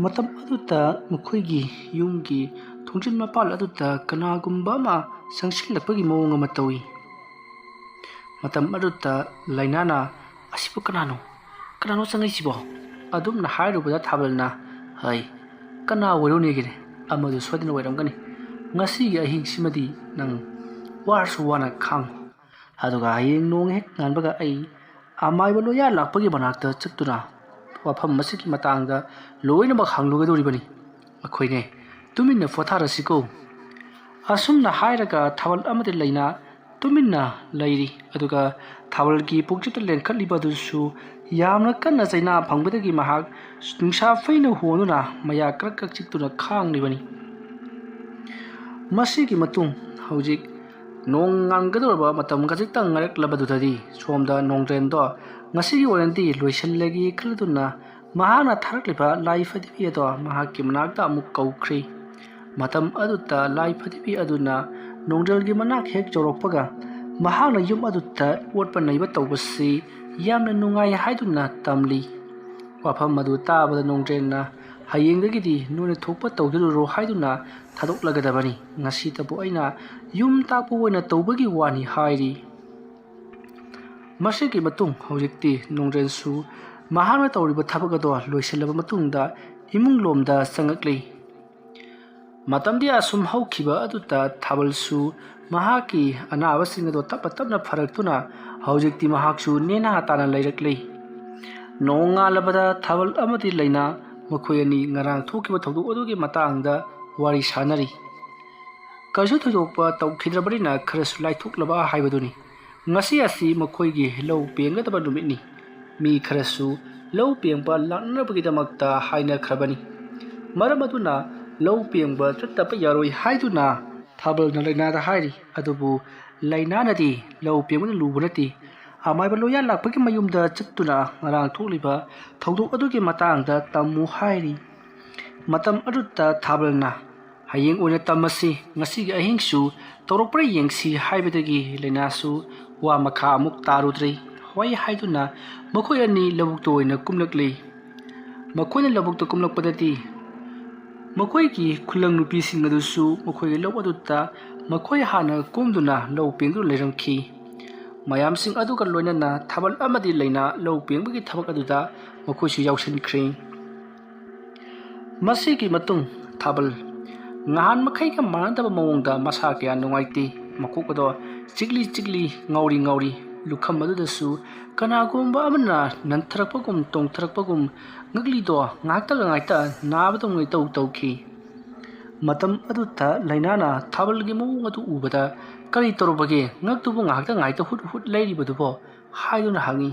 ꯃꯇꯝ ꯑꯗꯨꯗ ꯃꯈꯣꯏꯒꯤ ꯌꯨꯝꯒꯤ ꯊꯣꯡꯖꯤꯟ ꯃꯄꯥꯜ ꯑꯗꯨꯗ ꯀꯅꯥꯒꯨꯝꯕ ꯑꯃ ꯆꯪꯁꯤꯜꯂꯛꯄꯒꯤ ꯃꯑꯣꯡ ꯑꯃ ꯇꯧꯏ꯫ ꯃꯇꯝ ꯑꯗꯨꯗ ꯂꯩꯅꯥꯅ, "ꯑꯁꯤꯕꯨ ꯀꯅꯥꯅꯣ? ꯀꯅꯥꯅꯣ ꯆꯪꯉꯛꯏꯁꯤꯕꯣ?" ꯑꯗꯨꯝꯅ ꯍꯥꯏꯔꯨꯕꯗ ꯊꯥꯕꯜꯅ, "ꯍꯩ, ꯀꯅꯥ ꯑꯣꯏꯔꯨꯅꯦꯒꯦꯅꯦ? ꯑꯃꯗꯨ ꯁꯣꯏꯗꯅ ꯑꯣꯏꯔꯝꯒꯅꯤ꯫ ꯉꯁꯤꯒꯤ ꯑꯍꯤꯡꯁꯤꯃꯗꯤ ꯅꯪ ꯋꯥꯔꯁꯨ ꯋꯥꯅ ꯈꯥꯡꯉꯨ꯫ ꯑꯗꯨꯒ ꯍꯌꯦꯡ ꯅꯣꯡ ꯍꯦꯛ ꯉꯥꯟꯕꯒ ꯑꯩ ꯑꯃꯥꯏꯕ ꯂꯣꯌꯥ ꯂꯥꯛꯄꯒꯤ ꯃꯅꯥꯛꯇ ꯆꯠꯇꯨꯅ ꯋꯥꯐꯝ ꯑꯁꯤꯒꯤ ꯃꯇꯥꯡꯗ ꯂꯣꯏꯅꯃꯛ ꯍꯪꯂꯨꯒꯗꯧꯔꯤꯕꯅꯤ꯫ ꯑꯩꯈꯣꯏꯅꯦ ꯇꯨꯃꯤꯟꯅ ꯄꯣꯊꯥꯔꯁꯤꯀꯣ꯫" ꯑꯁꯨꯝꯅ ꯍꯥꯏꯔꯒ ꯊꯥꯕꯜ ꯑꯃꯗꯤ ꯂꯩꯅꯥ ꯇꯨꯃꯤꯟꯅ ꯂꯩꯔꯤ꯫ ꯑꯗꯨꯒ ꯊꯥꯕꯜꯒꯤ ꯄꯨꯛꯆꯠꯇ ꯂꯦꯟꯈꯠꯂꯤꯕ ꯑꯗꯨꯁꯨ ꯌꯥꯝꯅ ꯀꯟꯅ ꯆꯩꯅꯥ ꯐꯪꯕꯗꯒꯤ ꯃꯍꯥꯛ ꯅꯨꯡꯁꯥ ꯐꯩꯅ ꯍꯣꯟꯗꯨꯅ ꯃꯌꯥ ꯀ꯭ꯔꯛ ꯀ꯭ꯔꯛ ꯆꯤꯛꯇꯨꯅ ꯈꯥꯡꯂꯤꯕꯅꯤ꯫ ꯃꯁꯤꯒꯤ ꯃꯇꯨꯡ ꯍꯧꯖꯤꯛ ꯅꯣꯡ ꯉꯥꯟꯒꯗꯧꯔꯕ ꯃꯇꯝ ꯈꯖꯤꯛꯇꯪ ꯉꯥꯏꯔꯛꯂꯕꯗꯨꯗꯗꯤ ꯁꯣꯝꯗ ꯅꯣꯡꯗ꯭ꯔꯦꯟꯗꯣ ꯉꯁꯤꯒꯤ ꯑꯣꯏꯅꯗꯤ ꯂꯣꯏꯁꯤꯜꯂꯒꯦ ꯈꯜꯂꯗꯨꯅ ꯃꯍꯥꯛꯅ ꯊꯥꯔꯛꯂꯤꯕ ꯂꯥꯏ ꯐꯗꯤꯕꯤ ꯑꯗꯣ ꯃꯍꯥꯛꯀꯤ ꯃꯅꯥꯛꯇ ꯑꯃꯨꯛ ꯀꯧꯈ꯭ꯔꯤ꯫ ꯃꯇꯝ ꯑꯗꯨꯗ ꯂꯥꯏ ꯐꯗꯤꯕꯤ ꯑꯗꯨꯅ ꯅꯣꯡꯗ꯭ꯔꯦꯜꯒꯤ ꯃꯅꯥꯛ ꯍꯦꯛ ꯌꯧꯔꯛꯄꯒ ꯃꯍꯥꯛꯅ ꯌꯨꯝ ꯑꯗꯨꯗ ꯑꯣꯠꯄ ꯅꯩꯕ ꯇꯧꯕꯁꯤ ꯌꯥꯝꯅ ꯅꯨꯡꯉꯥꯏ ꯍꯥꯏꯗꯨꯅ ꯇꯝꯂꯤ꯫ ꯋꯥꯐꯝ ꯑꯗꯨ ꯇꯥꯕꯗ ꯅꯣꯡꯗ꯭ꯔꯦꯜꯅ, "ꯍꯌꯦꯡꯗꯒꯤꯗꯤ ꯅꯣꯏꯅ ꯊꯣꯛꯄ ꯇꯧꯖꯔꯨꯔꯣ ꯍꯥꯏꯗꯨꯅ ꯊꯥꯗꯣꯛꯂꯒꯗꯕꯅꯤ꯫ ꯉꯁꯤꯇꯕꯨ ꯑꯩꯅ ꯌꯨꯝ ꯇꯥꯛꯄ ꯑꯣꯏꯅ ꯇꯧꯕꯒꯤ ꯋꯥꯅꯤ" ꯍꯥꯏꯔꯤ꯫ ꯃꯁꯤꯒꯤ ꯃꯇꯨꯡ ꯍꯧꯖꯤꯛꯇꯤ ꯅꯣꯡꯗ꯭ꯔꯦꯜꯁꯨ ꯃꯍꯥꯛꯅ ꯇꯧꯔꯤꯕ ꯊꯕꯛ ꯑꯗꯣ ꯂꯣꯏꯁꯤꯜꯂꯕ ꯃꯇꯨꯡꯗ ꯏꯃꯨꯡ ꯂꯣꯝꯗ ꯆꯪꯂꯛꯂꯤ꯫ ꯃꯇꯝꯗꯤ ꯑꯁꯨꯝ ꯍꯧꯈꯤꯕ ꯑꯗꯨꯗ ꯊꯥꯕꯜꯁꯨ ꯃꯍꯥꯛꯀꯤ ꯑꯅꯥꯕꯁꯤꯡ ꯑꯗꯣ ꯇꯞꯅ ꯇꯞꯅ ꯐꯔꯛꯇꯨꯅ ꯍꯧꯖꯤꯛꯇꯤ ꯃꯍꯥꯛꯁꯨ ꯅꯦꯅꯥ ꯇꯥꯅ ꯂꯩꯔꯛꯂꯤ꯫ ꯅꯣꯡꯉꯥꯜꯂꯕꯗ ꯊꯥꯕꯜ ꯑꯃꯗꯤ ꯂꯩꯅꯥ ꯃꯈꯣꯏ ꯑꯅꯤ ꯉꯔꯥꯡ ꯊꯣꯛꯈꯤꯕ ꯊꯧꯗꯣꯛ ꯑꯗꯨꯒꯤ ꯃꯇꯥꯡꯗ ꯋꯥꯔꯤ ꯁꯥꯟꯅꯔꯤ꯫ ꯀꯩꯁꯨ ꯊꯣꯏꯗꯣꯛꯄ ꯇꯧꯈꯤꯗ꯭ꯔꯕꯅꯤꯅ ꯈꯔꯁꯨ ꯂꯥꯏꯊꯣꯛꯂꯕ ꯍꯥꯏꯕꯗꯨꯅꯤ꯫ ꯉꯁꯤ ꯑꯁꯤ ꯃꯈꯣꯏꯒꯤ ꯂꯧ ꯄꯦꯡꯒꯗꯕ ꯅꯨꯃꯤꯠꯅꯤ꯫ ꯃꯤ ꯈꯔꯁꯨ ꯂꯧ ꯄꯦꯡꯕ ꯂꯥꯛꯅꯅꯕꯒꯤꯗꯃꯛꯇ ꯍꯥꯏꯅꯈ꯭ꯔꯕꯅꯤ꯫ ꯃꯔꯝ ꯑꯗꯨꯅ ꯂꯧ ꯄꯦꯡꯕ ꯆꯠꯇꯕ ꯌꯥꯔꯣꯏ ꯍꯥꯏꯗꯨꯅ ꯊꯥꯕꯜꯅ ꯂꯩꯅꯥꯗ ꯍꯥꯏꯔꯤ꯫ ꯑꯗꯨꯕꯨ ꯂꯩꯅꯥꯅꯗꯤ ꯂꯧ ꯄꯦꯡꯕꯅ ꯂꯨꯕ ꯅꯠꯇꯦ, ꯑꯃꯥꯏꯕ ꯂꯣꯌꯥ ꯂꯥꯛꯄꯒꯤ ꯃꯌꯨꯝꯗ ꯆꯠꯇꯨꯅ ꯉꯔꯥꯡ ꯊꯣꯛꯂꯤꯕ ꯊꯧꯗꯣꯛ ꯑꯗꯨꯒꯤ ꯃꯇꯥꯡꯗ ꯇꯝꯃꯨ ꯍꯥꯏꯔꯤ꯫ ꯃꯇꯝ ꯑꯗꯨꯗ ꯊꯥꯕꯜꯅ, "ꯍꯌꯦꯡ ꯑꯣꯏꯅ ꯇꯝꯃꯁꯤ, ꯉꯁꯤꯒꯤ ꯑꯍꯤꯡꯁꯨ ꯇꯧꯔꯛꯄ꯭ꯔꯥ ꯌꯦꯡꯁꯤ" ꯍꯥꯏꯕꯗꯒꯤ ꯂꯩꯅꯥꯁꯨ ꯋꯥ ꯃꯈꯥ ꯑꯃꯨꯛ ꯇꯥꯔꯨꯗ꯭ꯔꯦ꯫ ꯍꯣꯏ ꯍꯥꯏꯗꯨꯅ ꯃꯈꯣꯏ ꯑꯅꯤ ꯂꯧꯕꯨꯛꯇ ꯑꯣꯏꯅ ꯀꯨꯝꯂꯛꯂꯤ꯫ ꯃꯈꯣꯏꯅ ꯂꯧꯕꯨꯛꯇ ꯀꯨꯝꯂꯛꯄꯗꯗꯤ ꯃꯈꯣꯏꯒꯤ ꯈꯨꯂꯪ ꯅꯨꯄꯤꯁꯤꯡ ꯑꯗꯨꯁꯨ ꯃꯈꯣꯏꯒꯤ ꯂꯧ ꯑꯗꯨꯗ ꯃꯈꯣꯏ ꯍꯥꯟꯅ ꯀꯨꯝꯗꯨꯅ ꯂꯧ ꯄꯦꯡꯗꯨꯅ ꯂꯩꯔꯝꯈꯤ꯫ ꯃꯌꯥꯝꯁꯤꯡ ꯑꯗꯨꯒ ꯂꯣꯏꯅꯅ ꯊꯥꯕꯜ ꯑꯃꯗꯤ ꯂꯩꯅꯥ ꯂꯧ ꯄꯦꯡꯕꯒꯤ ꯊꯕꯛ ꯑꯗꯨꯗ ꯃꯈꯣꯏꯁꯨ ꯌꯥꯎꯁꯤꯟꯈ꯭ꯔꯦ꯫ ꯃꯁꯤꯒꯤ ꯃꯇꯨꯡ ꯊꯥꯕꯜ ꯅꯍꯥꯟ ꯃꯈꯩꯒ ꯃꯥꯟꯅꯗꯕ ꯃꯑꯣꯡꯗ ꯃꯁꯥ ꯀꯌꯥ ꯅꯨꯡꯉꯥꯏꯇꯦ꯫ ꯃꯀꯣꯛ ꯑꯗꯣ ꯆꯤꯛꯂꯤ ꯆꯤꯛꯂꯤ, ꯉꯥꯎꯔꯤ ꯉꯥꯎꯔꯤ, ꯂꯨꯈꯝ ꯑꯗꯨꯗꯁꯨ ꯀꯅꯥꯒꯨꯝꯕ ꯑꯃꯅ ꯅꯟꯊꯔꯛꯄꯒꯨꯝ ꯇꯣꯡꯊꯔꯛꯄꯒꯨꯝ, ꯉꯛꯂꯤꯗꯣ ꯉꯥꯏꯍꯥꯛꯇ ꯉꯥꯏꯍꯥꯛꯇ ꯅꯥꯕꯗꯧꯅ ꯏꯇꯧ ꯇꯧꯈꯤ꯫ ꯃꯇꯝ ꯑꯗꯨꯗ ꯂꯩꯅꯥꯅ ꯊꯥꯕꯜꯒꯤ ꯃꯑꯣꯡ ꯑꯗꯨ ꯎꯕꯗ, "ꯀꯔꯤ ꯇꯧꯔꯕꯒꯦ? ꯉꯛꯇꯨꯕꯨ ꯉꯥꯏꯍꯥꯛꯇ ꯉꯥꯏꯍꯥꯛꯇ ꯍꯨꯠ ꯍꯨꯠ ꯂꯩꯔꯤꯕꯗꯨꯕꯣ?" ꯍꯥꯏꯗꯨꯅ ꯍꯪꯉꯤ꯫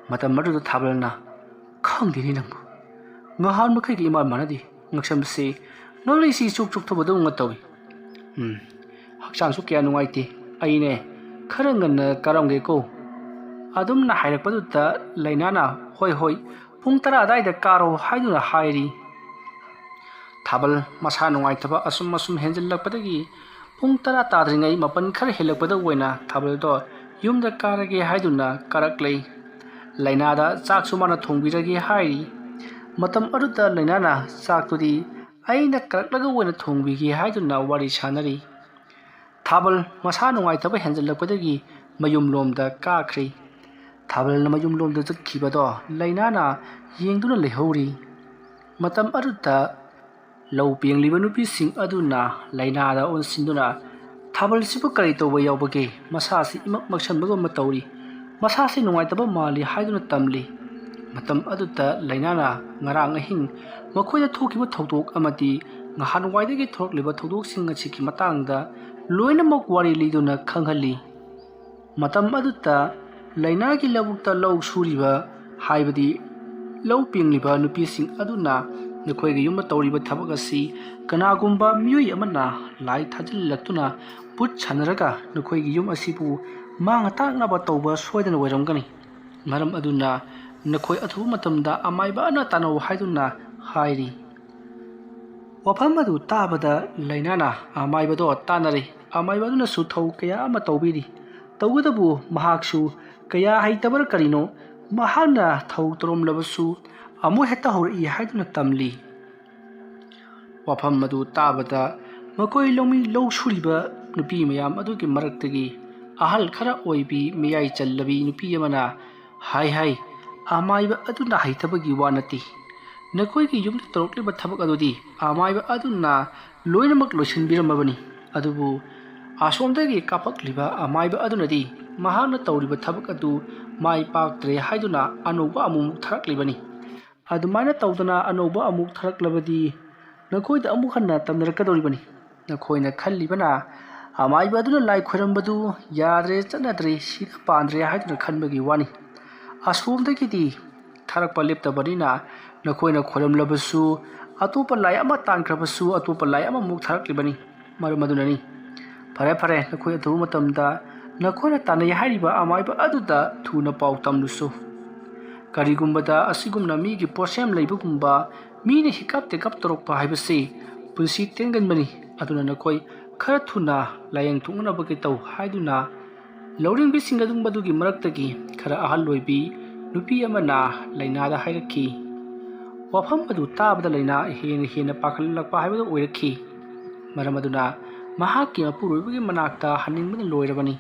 ꯃꯇꯝ ꯑꯗꯨꯗ ꯊꯥꯕꯜꯅ, "ꯈꯪꯗꯦꯅꯦ ꯅꯪꯕꯨ, ꯉꯍꯥꯟ ꯃꯈꯩꯒ ꯏꯃꯥꯟ ꯃꯥꯟꯅꯗꯦ꯫ ꯉꯛꯁꯝꯁꯤ ꯉꯛꯂꯤꯁꯤ ꯆꯨꯛ ꯆꯨꯛ ꯊꯧꯕꯗꯧꯅ ꯇꯧꯏ꯫ ꯎꯝ, ꯍꯛꯆꯥꯡꯁꯨ ꯀꯌꯥ ꯅꯨꯡꯉꯥꯏꯇꯦ꯫ ꯑꯩꯅꯦ, ꯈꯔ ꯉꯟꯅ ꯀꯥꯔꯝꯒꯦꯀꯣ?" ꯑꯗꯨꯝꯅ ꯍꯥꯏꯔꯛꯄꯗꯨꯗ ꯂꯩꯅꯥꯅ, "ꯍꯣꯏ, ꯍꯣꯏ, ꯄꯨꯡ ꯇꯔꯥ ꯑꯗꯥꯏꯗ ꯀꯥꯔꯣ" ꯍꯥꯏꯗꯨꯅ ꯍꯥꯏꯔꯤ꯫ ꯊꯥꯕꯜ ꯃꯁꯥ ꯅꯨꯡꯉꯥꯏꯇꯕ ꯑꯁꯨꯝ ꯑꯁꯨꯝ ꯍꯦꯟꯖꯤꯜꯂꯛꯄꯗꯒꯤ ꯄꯨꯡ ꯇꯔꯥ ꯇꯥꯗ꯭ꯔꯤꯉꯩ ꯃꯥꯄꯟ ꯈꯔ ꯍꯦꯜꯂꯛꯄꯗ ꯑꯣꯏꯅ ꯊꯥꯕꯜꯗꯣ ꯌꯨꯝꯗ ꯀꯥꯔꯒꯦ ꯍꯥꯏꯗꯨꯅ ꯀꯥꯔꯛꯂꯦ꯫ ꯂꯩꯅꯥꯗ ꯆꯥꯛꯁꯨ ꯃꯥꯅ ꯊꯣꯡꯕꯤꯔꯒꯦ ꯍꯥꯏꯔꯤ꯫ ꯃꯇꯝ ꯑꯗꯨꯗ ꯂꯩꯅꯥꯅ ꯆꯥꯛꯇꯨꯗꯤ ꯑꯩꯅ ꯀꯥꯔꯛꯂꯒ ꯑꯣꯏꯅ ꯊꯣꯡꯕꯤꯒꯦ ꯍꯥꯏꯗꯨꯅ ꯋꯥꯔꯤ ꯁꯥꯟꯅꯔꯤ꯫ ꯊꯥꯕꯜ ꯃꯁꯥ ꯅꯨꯡꯉꯥꯏꯇꯕ ꯍꯦꯟꯖꯜꯂꯛꯄꯗꯒꯤ ꯃꯌꯨꯝꯂꯣꯝꯗ ꯀꯥꯈ꯭ꯔꯦ꯫ ꯊꯥꯕꯜꯅ ꯃꯌꯨꯝꯂꯣꯝꯗ ꯆꯠꯈꯤꯕꯗꯣ ꯂꯩꯅꯥꯅ ꯌꯦꯡꯗꯨꯅ ꯂꯩꯍꯧꯔꯤ꯫ ꯃꯇꯝ ꯑꯗꯨꯗ ꯂꯧ ꯄꯦꯡꯂꯤꯕ ꯅꯨꯄꯤꯁꯤꯡ ꯑꯗꯨꯅ ꯂꯩꯅꯥꯗ ꯑꯣꯟꯁꯤꯟꯗꯨꯅ, "ꯊꯥꯕꯜꯁꯤꯕꯨ ꯀꯔꯤ ꯇꯧꯕ ꯌꯥꯎꯕꯒꯦ? ꯃꯁꯥꯁꯤ ꯏꯃꯛ ꯃꯛꯁꯟꯕꯒꯨꯝꯕ ꯇꯧꯔꯤ꯫ ꯃꯁꯥꯁꯤ ꯅꯨꯡꯉꯥꯏꯇꯕ ꯃꯥꯜꯂꯤ" ꯍꯥꯏꯗꯨꯅ ꯇꯝꯂꯤ꯫ ꯃꯇꯝ ꯑꯗꯨꯗ ꯂꯩꯅꯥꯅ ꯉꯔꯥꯡ ꯑꯍꯤꯡ ꯃꯈꯣꯏꯗ ꯊꯣꯛꯈꯤꯕ ꯊꯧꯗꯣꯛ ꯑꯃꯗꯤ ꯉꯍꯥꯟꯋꯥꯏꯗꯒꯤ ꯊꯣꯛꯂꯤꯕ ꯊꯧꯗꯣꯛꯁꯤꯡ ꯑꯁꯤꯒꯤ ꯃꯇꯥꯡꯗ ꯂꯣꯏꯅꯃꯛ ꯋꯥꯔꯤ ꯂꯤꯗꯨꯅ ꯈꯪꯍꯜꯂꯤ꯫ ꯃꯇꯝ ꯑꯗꯨꯗ ꯂꯩꯅꯥꯒꯤ ꯂꯧꯕꯨꯛꯇ ꯂꯧ ꯁꯨꯔꯤꯕ, ꯍꯥꯏꯕꯗꯤ ꯂꯧ ꯄꯦꯡꯂꯤꯕ ꯅꯨꯄꯤꯁꯤꯡ ꯑꯗꯨꯅ ꯅꯈꯣꯏꯒꯤ ꯌꯨꯝꯗ ꯇꯧꯔꯤꯕ ꯊꯕꯛ ꯑꯁꯤ ꯀꯅꯥꯒꯨꯝꯕ ꯃꯤꯑꯣꯏ ꯑꯃꯅ ꯂꯥꯏ ꯊꯥꯖꯤꯜꯂꯛꯇꯨꯅ ꯚꯨꯠ ꯁꯥꯟꯅꯔꯒ ꯅꯈꯣꯏꯒꯤ ꯌꯨꯝ ꯑꯁꯤꯕꯨ ꯃꯥꯡ ꯇꯥꯛꯅꯕ ꯇꯧꯕ ꯁꯣꯏꯗꯅ ꯑꯣꯏꯔꯝꯒꯅꯤ꯫ ꯃꯔꯝ ꯑꯗꯨꯅ ꯅꯈꯣꯏ ꯑꯊꯨꯕ ꯃꯇꯝꯗ ꯑꯃꯥꯏꯕ ꯑꯗꯨꯅ ꯇꯥꯟꯅꯧ ꯍꯥꯏꯗꯨꯅ ꯍꯥꯏꯔꯤ꯫ ꯋꯥꯐꯝ ꯑꯗꯨ ꯇꯥꯕꯗ ꯂꯩꯅꯥꯅ ꯑꯃꯥꯏꯕꯗꯣ ꯇꯥꯟꯅꯔꯦ꯫ ꯑꯃꯥꯏꯕ ꯑꯗꯨꯅꯁꯨ ꯊꯧ ꯀꯌꯥ ꯑꯃ ꯇꯧꯕꯤꯔꯤ꯫ ꯇꯧꯕꯇꯕꯨ ꯃꯍꯥꯛꯁꯨ ꯀꯌꯥ ꯍꯩꯇꯕꯔ ꯀꯔꯤꯅꯣ, ꯃꯍꯥꯛꯅ ꯊꯧ ꯇꯧꯔꯝꯂꯕꯁꯨ ꯑꯃꯨꯛ ꯍꯦꯛꯇ ꯍꯧꯔꯛꯏ ꯍꯥꯏꯗꯨꯅ ꯇꯝꯂꯤ꯫ ꯋꯥꯐꯝ ꯑꯗꯨ ꯇꯥꯕꯗ ꯃꯈꯣꯏ ꯂꯧꯃꯤ ꯂꯧ ꯁꯨꯔꯤꯕ ꯅꯨꯄꯤ ꯃꯌꯥꯝ ꯑꯗꯨꯒꯤ ꯃꯔꯛꯇꯒꯤ ꯑꯍꯜ ꯈꯔ ꯑꯣꯏꯕꯤ ꯃꯌꯥꯏ ꯆꯜꯂꯕꯤ ꯅꯨꯄꯤ ꯑꯃꯅ, "ꯍꯥꯏ ꯍꯥꯏ, ꯑꯃꯥꯏꯕ ꯑꯗꯨꯅ ꯍꯩꯇꯕꯒꯤ ꯋꯥ ꯅꯠꯇꯦ꯫ ꯅꯈꯣꯏꯒꯤ ꯌꯨꯝꯗ ꯇꯧꯔꯛꯂꯤꯕ ꯊꯕꯛ ꯑꯗꯨꯗꯤ ꯑꯃꯥꯏꯕ ꯑꯗꯨꯅ ꯂꯣꯏꯅꯃꯛ ꯂꯣꯏꯁꯤꯟꯕꯤꯔꯝꯃꯕꯅꯤ꯫ ꯑꯗꯨꯕꯨ ꯑꯁꯣꯝꯗꯒꯤ ꯀꯥꯞꯄꯛꯂꯤꯕ ꯑꯃꯥꯏꯕ ꯑꯗꯨꯅꯗꯤ ꯃꯍꯥꯛꯅ ꯇꯧꯔꯤꯕ ꯊꯕꯛ ꯑꯗꯨ ꯃꯥꯏ ꯄꯥꯛꯇ꯭ꯔꯦ ꯍꯥꯏꯗꯨꯅ ꯑꯅꯧꯕ ꯑꯃꯨꯛ ꯊꯥꯔꯛꯂꯤꯕꯅꯤ꯫ ꯑꯗꯨꯃꯥꯏꯅ ꯇꯧꯗꯅ ꯑꯅꯧꯕ ꯑꯃꯨꯛ ꯊꯥꯔꯛꯂꯕꯗꯤ ꯅꯈꯣꯏꯗ ꯑꯃꯨꯛ ꯍꯟꯅ ꯇꯝꯅꯔꯛꯀꯗꯧꯔꯤꯕꯅꯤ꯫ ꯅꯈꯣꯏꯅ ꯈꯜꯂꯤꯕꯅ ꯑꯃꯥꯏꯕ ꯑꯗꯨꯅ ꯂꯥꯏ ꯈꯣꯏꯔꯝꯕꯗꯨ ꯌꯥꯗ꯭ꯔꯦ, ꯆꯠꯅꯗ꯭ꯔꯦ, ꯁꯤꯗ ꯄꯥꯟꯗ꯭ꯔꯦ ꯍꯥꯏꯗꯨꯅ ꯈꯟꯕꯒꯤ ꯋꯥꯅꯤ꯫ ꯑꯁꯣꯝꯗꯒꯤꯗꯤ ꯊꯥꯔꯛꯄ ꯂꯦꯞꯇꯕꯅꯤꯅ ꯅꯈꯣꯏꯅ ꯈꯣꯏꯔꯝꯂꯕꯁꯨ, ꯑꯇꯣꯞꯄ ꯂꯥꯏ ꯑꯃ ꯇꯥꯟꯈ꯭ꯔꯕꯁꯨ ꯑꯇꯣꯞꯄ ꯂꯥꯏ ꯑꯃꯃꯨꯛ ꯊꯥꯔꯛꯂꯤꯕꯅꯤ꯫ ꯃꯔꯝ ꯑꯗꯨꯅꯅꯤ꯫ ꯐꯔꯦ ꯐꯔꯦ, ꯅꯈꯣꯏ ꯑꯊꯨꯕ ꯃꯇꯝꯗ ꯅꯈꯣꯏꯅ ꯇꯥꯟꯅꯩ ꯍꯥꯏꯔꯤꯕ ꯑꯃꯥꯏꯕ ꯑꯗꯨꯗ ꯊꯨꯅ ꯄꯥꯎ ꯇꯝꯂꯨꯁꯨ꯫ ꯀꯔꯤꯒꯨꯝꯕꯗ ꯑꯁꯤꯒꯨꯝꯅ ꯃꯤꯒꯤ ꯄꯣꯠꯁꯦꯝ ꯂꯩꯕꯒꯨꯝꯕ, ꯃꯤꯅ ꯍꯤꯀꯞ ꯇꯦꯀꯞ ꯇꯧꯔꯛꯄ ꯍꯥꯏꯕꯁꯤ ꯄꯨꯟꯁꯤ ꯇꯦꯟꯒꯟꯕꯅꯤ꯫ ꯑꯗꯨꯅ ꯅꯈꯣꯏ ꯈꯔ ꯊꯨꯅ ꯂꯥꯏꯌꯦꯡ ꯊꯣꯛꯅꯅꯕꯒꯤ ꯇꯧ" ꯍꯥꯏꯗꯨꯅ ꯂꯧꯔꯤꯡꯕꯤꯁꯤꯡ ꯑꯗꯨ ꯃꯗꯨꯒꯤ ꯃꯔꯛꯇꯒꯤ ꯈꯔ ꯑꯍꯜ ꯑꯣꯏꯕꯤ ꯅꯨꯄꯤ ꯑꯃꯅ ꯂꯩꯅꯥꯗ ꯍꯥꯏꯔꯛꯈꯤ꯫ ꯋꯥꯐꯝ ꯑꯗꯨ ꯇꯥꯕꯗ ꯂꯩꯅꯥ ꯍꯦꯟꯅ ꯍꯦꯟꯅ ꯄꯥꯈꯠꯂꯛꯄ ꯍꯥꯏꯕꯗꯨ ꯑꯣꯏꯔꯛꯈꯤ꯫ ꯃꯔꯝ ꯑꯗꯨꯅ ꯃꯍꯥꯛꯀꯤ ꯃꯄꯨꯔꯣꯏꯕꯒꯤ ꯃꯅꯥꯛꯇ ꯍꯟꯅꯤꯡꯕꯅ ꯂꯣꯏꯔꯕꯅꯤ꯫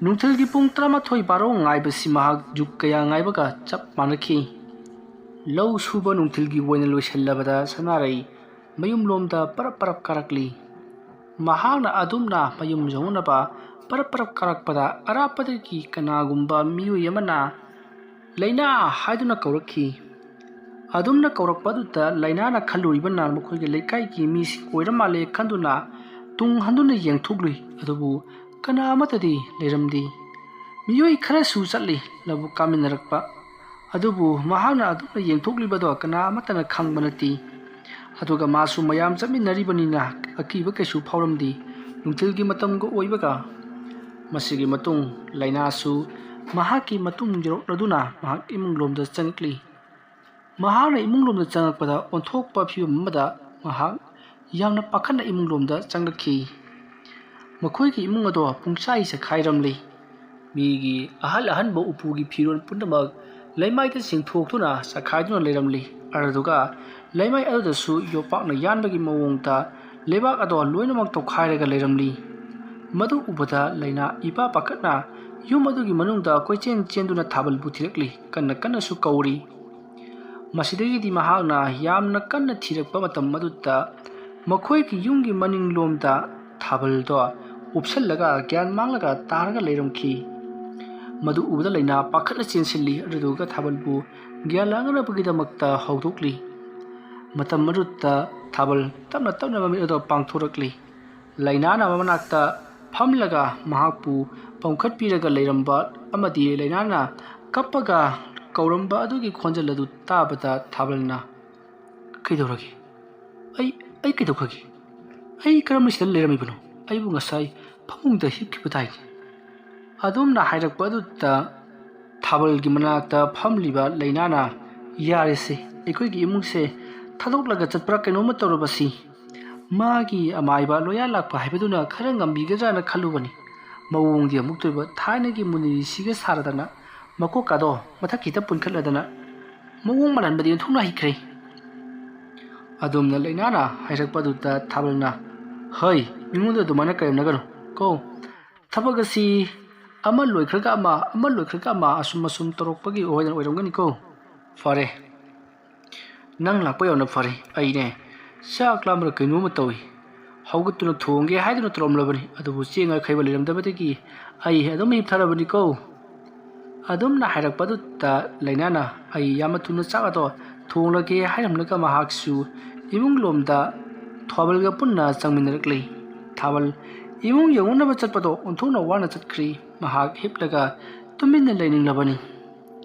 ꯅꯨꯡꯊꯤꯜꯒꯤ ꯄꯨꯡ ꯇꯔꯥꯃꯥꯊꯣꯏ ꯕꯥꯔꯣ ꯉꯥꯏꯕꯁꯤ ꯃꯍꯥꯛ ꯖꯨꯛ ꯀꯌꯥ ꯉꯥꯏꯕꯒ ꯆꯞ ꯃꯥꯟꯅꯈꯤ꯫ ꯂꯧ ꯁꯨꯕ ꯅꯨꯡꯊꯤꯜꯒꯤ ꯑꯣꯏꯅ ꯂꯣꯏꯁꯤꯜꯂꯕꯗ ꯁꯅꯥꯔꯩ ꯃꯌꯨꯝꯂꯣꯝꯗ ꯄꯔꯞ ꯄꯔꯞ ꯀꯥꯔꯛꯂꯤ꯫ ꯃꯍꯥꯛꯅ ꯑꯗꯨꯝꯅ ꯃꯌꯨꯝ ꯌꯧꯅꯅꯕ ꯄꯔꯞ ꯄꯔꯞ ꯀꯥꯔꯛꯄꯗ ꯑꯔꯥꯞꯄꯗꯒꯤ ꯀꯅꯥꯒꯨꯝꯕ ꯃꯤꯑꯣꯏ ꯑꯃꯅ "ꯂꯩꯅꯥ" ꯍꯥꯏꯗꯨꯅ ꯀꯧꯔꯛꯈꯤ꯫ ꯑꯗꯨꯝꯅ ꯀꯧꯔꯛꯄ ꯑꯗꯨꯗ ꯂꯩꯅꯥꯅ ꯈꯜꯂꯨꯔꯤꯕꯅ ꯃꯈꯣꯏꯒꯤ ꯂꯩꯀꯥꯏꯒꯤ ꯃꯤꯁꯤꯡ ꯑꯣꯏꯔ ꯃꯥꯜꯂꯦ ꯈꯟꯗꯨꯅ ꯇꯨꯡ ꯍꯟꯗꯨꯅ ꯌꯦꯡꯊꯣꯛꯂꯨꯏ꯫ ꯑꯗꯨꯕꯨ ꯀꯅꯥ ꯑꯃꯠꯇꯗꯤ ꯂꯩꯔꯝꯗꯦ꯫ ꯃꯤꯑꯣꯏ ꯈꯔꯁꯨ ꯆꯠꯂꯤ ꯂꯧꯕꯨꯛ ꯀꯥꯃꯤꯟꯅꯔꯛꯄ, ꯑꯗꯨꯕꯨ ꯃꯍꯥꯛꯅ ꯑꯗꯨꯝꯅ ꯌꯦꯡꯊꯣꯛꯂꯤꯕꯗꯣ ꯀꯅꯥ ꯑꯃꯠꯇꯅ ꯈꯪꯕ ꯅꯠꯇꯦ꯫ ꯑꯗꯨꯒ ꯃꯥꯁꯨ ꯃꯌꯥꯝ ꯆꯠꯃꯤꯟꯅꯔꯤꯕꯅꯤꯅ ꯑꯀꯤꯕ ꯀꯩꯁꯨ ꯐꯥꯎꯔꯝꯗꯦ꯫ ꯅꯨꯡꯊꯤꯜꯒꯤ ꯃꯇꯝꯒ ꯑꯣꯏꯕꯒ꯫ ꯃꯁꯤꯒꯤ ꯃꯇꯨꯡ ꯂꯩꯅꯥꯁꯨ ꯃꯍꯥꯛꯀꯤ ꯃꯇꯨꯡ ꯌꯧꯔꯛꯂꯗꯨꯅ ꯃꯍꯥꯛ ꯏꯃꯨꯡ ꯂꯣꯝꯗ ꯆꯪꯂꯛꯂꯤ꯫ ꯃꯍꯥꯛꯅ ꯏꯃꯨꯡ ꯂꯣꯝꯗ ꯆꯪꯂꯛꯄꯗ ꯑꯣꯟꯊꯣꯛꯄ ꯐꯤꯕꯝ ꯑꯃꯗ ꯃꯍꯥꯛ ꯌꯥꯝꯅ ꯄꯥꯈꯠꯅ ꯏꯃꯨꯡ ꯂꯣꯝꯗ ꯆꯪꯂꯛꯈꯤ꯫ ꯃꯈꯣꯏꯒꯤ ꯏꯃꯨꯡ ꯑꯗꯣ ꯄꯨꯡꯆꯥꯏ ꯆꯈꯥꯏꯔꯝꯂꯤ꯫ ꯃꯤꯒꯤ ꯑꯍꯜ ꯑꯍꯟꯕ ꯎꯄꯨꯒꯤ ꯐꯤꯔꯣꯜ ꯄꯨꯝꯅꯃꯛ ꯂꯩꯃꯥꯏꯗ ꯆꯤꯡꯊꯣꯛꯇꯨꯅ ꯆꯈꯥꯏꯗꯨꯅ ꯂꯩꯔꯝꯂꯤ꯫ ꯑꯗꯨꯗꯨꯒ ꯂꯩꯃꯥꯏ ꯑꯗꯨꯗꯁꯨ ꯌꯣꯄꯥꯛꯅ ꯌꯥꯟꯕꯒꯤ ꯃꯑꯣꯡꯗ ꯂꯩꯕꯥꯛ ꯑꯗꯣ ꯂꯣꯏꯅꯃꯛ ꯇꯧꯈꯥꯏꯔꯒ ꯂꯩꯔꯝꯂꯤ꯫ ꯃꯗꯨ ꯎꯕꯗ ꯂꯩꯅꯥ ꯏꯄꯥ ꯄꯥꯈꯠꯅ ꯌꯨꯝ ꯑꯗꯨꯒꯤ ꯃꯅꯨꯡꯗ ꯀꯣꯏꯆꯦꯟ ꯆꯦꯟꯗꯨꯅ ꯊꯥꯕꯜꯕꯨ ꯊꯤꯔꯛꯂꯤ, ꯀꯟꯅ ꯀꯟꯅꯁꯨ ꯀꯧꯔꯤ꯫ ꯃꯁꯤꯗꯒꯤꯗꯤ ꯃꯍꯥꯛꯅ ꯌꯥꯝꯅ ꯀꯟꯅ ꯊꯤꯔꯛꯄ ꯃꯇꯝ ꯑꯗꯨꯗ ꯃꯈꯣꯏꯒꯤ ꯌꯨꯝꯒꯤ ꯃꯅꯤꯡꯂꯣꯝꯗ ꯊꯥꯕꯜꯗꯣ ꯎꯞꯁꯜꯂꯒ ꯒ꯭ꯌꯥꯟ ꯃꯥꯡꯂꯒ ꯇꯥꯔꯒ ꯂꯩꯔꯝꯈꯤ꯫ ꯃꯗꯨ ꯎꯕꯗ ꯂꯩꯅꯥ ꯄꯥꯈꯠꯅ ꯆꯦꯟꯁꯤꯜꯂꯤ, ꯑꯗꯨꯗꯨꯒ ꯊꯥꯕꯜꯕꯨ ꯒ꯭ꯌꯥꯟ ꯂꯥꯡꯅꯕꯒꯤꯗꯃꯛꯇ ꯍꯧꯗꯣꯛꯂꯤ꯫ ꯃꯇꯝ ꯑꯗꯨꯗ ꯊꯥꯕꯜ ꯇꯞꯅ ꯇꯞꯅ ꯃꯃꯤꯠ ꯑꯗꯣ ꯄꯥꯡꯊꯣꯔꯛꯂꯤ꯫ ꯂꯩꯅꯥꯅ ꯃꯅꯥꯛꯇ ꯐꯝꯂꯒ ꯃꯍꯥꯛꯄꯨ ꯄꯝꯈꯠꯄꯤꯔꯒ ꯂꯩꯔꯝꯕ ꯑꯃꯗꯤ ꯂꯩꯅꯥꯅ ꯀꯞꯄꯒ ꯀꯧꯔꯝꯕ ꯑꯗꯨꯒꯤ ꯈꯣꯟꯖꯦꯜ ꯑꯗꯨ ꯇꯥꯕꯗ ꯊꯥꯕꯜꯅ, "ꯀꯩꯗꯧꯔꯒꯦ? ꯑꯩ, ꯑꯩ ꯀꯩꯗꯧꯈ꯭ꯔꯒꯦ? ꯑꯩ ꯀꯔꯝꯅ ꯁꯤꯗ ꯂꯩꯔꯝꯃꯤꯕꯅꯣ? ꯑꯩꯕꯨ ꯉꯁꯥꯏ ꯐꯃꯨꯡꯗ ꯍꯤꯞꯈꯤꯕ ꯇꯥꯏꯅꯦ?" ꯑꯗꯨꯝꯅ ꯍꯥꯏꯔꯛꯄ ꯑꯗꯨꯗ ꯊꯥꯕꯜꯒꯤ ꯃꯅꯥꯛꯇ ꯐꯝꯂꯤꯕ ꯂꯩꯅꯥꯅ, "ꯌꯥꯔꯦꯁꯦ, ꯑꯩꯈꯣꯏꯒꯤ ꯏꯃꯨꯡꯁꯦ ꯊꯥꯗꯣꯛꯂꯒ ꯆꯠꯄ꯭ꯔꯥ ꯀꯩꯅꯣꯝꯃ ꯇꯧꯔꯕꯁꯤ꯫ ꯃꯥꯒꯤ ꯑꯃꯥꯏꯕ ꯂꯣꯌꯥ ꯂꯥꯛꯄ ꯍꯥꯏꯕꯗꯨꯅ ꯈꯔ ꯉꯝꯕꯤꯒꯗ꯭ꯔꯥꯅ ꯈꯜꯂꯨꯕꯅꯤ꯫ ꯃꯑꯣꯡꯗꯤ ꯑꯃꯨꯛꯇꯣꯏꯕ ꯊꯥꯏꯅꯒꯤ ꯃꯨꯅꯤꯔꯤꯁꯤꯒ ꯁꯥꯔꯗꯅ ꯃꯀꯣꯛꯀꯥꯗꯣ ꯃꯊꯛꯀꯤꯗ ꯄꯨꯟꯈꯠꯂꯗꯅ ꯃꯑꯣꯡ ꯃꯥꯜꯍꯟꯕꯗꯤ ꯑꯣꯟꯊꯣꯛꯅ ꯍꯩꯈ꯭ꯔꯦ꯫" ꯑꯗꯨꯝꯅ ꯂꯩꯅꯥꯅ ꯍꯥꯏꯔꯛꯄ ꯑꯗꯨꯗ ꯊꯥꯕꯜꯅ, "ꯍꯩ, ꯃꯤꯉꯣꯟꯗ ꯑꯗꯨꯃꯥꯏꯅ ꯀꯔꯦꯝꯅꯒꯅꯨ ꯀꯣ꯫ ꯊꯕꯛ ꯑꯁꯤ ꯑꯃ ꯂꯣꯏꯈ꯭ꯔꯒ ꯑꯃ, ꯑꯃ ꯂꯣꯏꯈ꯭ꯔꯒ ꯑꯃ ꯑꯁꯨꯝ ꯑꯁꯨꯝ ꯇꯧꯔꯛꯄꯒꯤ ꯑꯣꯏꯅ ꯑꯣꯏꯔꯝꯒꯅꯤꯀꯣ꯫ ꯐꯔꯦ, ꯅꯪ ꯂꯥꯛꯄ ꯌꯥꯝꯅ ꯐꯔꯦ꯫ ꯑꯩꯅꯦ ꯆꯥꯛ ꯂꯥꯝꯕ꯭ꯔꯥ ꯀꯩꯅꯣꯝꯃ ꯇꯧꯏ꯫ ꯍꯧꯒꯠꯇꯨꯅ ꯊꯣꯡꯒꯦ ꯍꯥꯏꯗꯨꯅ ꯇꯧꯔꯝꯂꯕꯅꯤ, ꯑꯗꯨꯕꯨ ꯆꯦꯡ ꯑꯈꯩꯕ ꯂꯩꯔꯝꯗꯕꯗꯒꯤ ꯑꯩ ꯑꯗꯨꯝ ꯍꯤꯞꯊꯔꯕꯅꯤꯀꯣ꯫" ꯑꯗꯨꯝꯅ ꯍꯥꯏꯔꯛꯄꯗꯨꯗ ꯂꯩꯅꯥꯅ, "ꯑꯩ ꯌꯥꯝꯅ ꯊꯨꯅ ꯆꯥꯛ ꯑꯗꯣ ꯊꯣꯡꯂꯒꯦ" ꯍꯥꯏꯔꯝꯂꯒ ꯃꯍꯥꯛꯁꯨ ꯏꯃꯨꯡ ꯂꯣꯝꯗ ꯊꯥꯕꯜꯒ ꯄꯨꯟꯅ ꯆꯪꯃꯤꯟꯅꯔꯛꯂꯤ꯫ ꯊꯥꯕꯜ ꯏꯃꯨꯡ ꯌꯧꯅꯅꯕ ꯆꯠꯄꯗꯣ ꯑꯣꯟꯊꯣꯛꯅ ꯋꯥꯅ ꯆꯠꯈ꯭ꯔꯦ꯫ ꯃꯍꯥꯛ ꯍꯤꯞꯂꯒ ꯇꯨꯃꯤꯟꯅ ꯂꯩꯅꯤꯡꯂꯕꯅꯤ꯫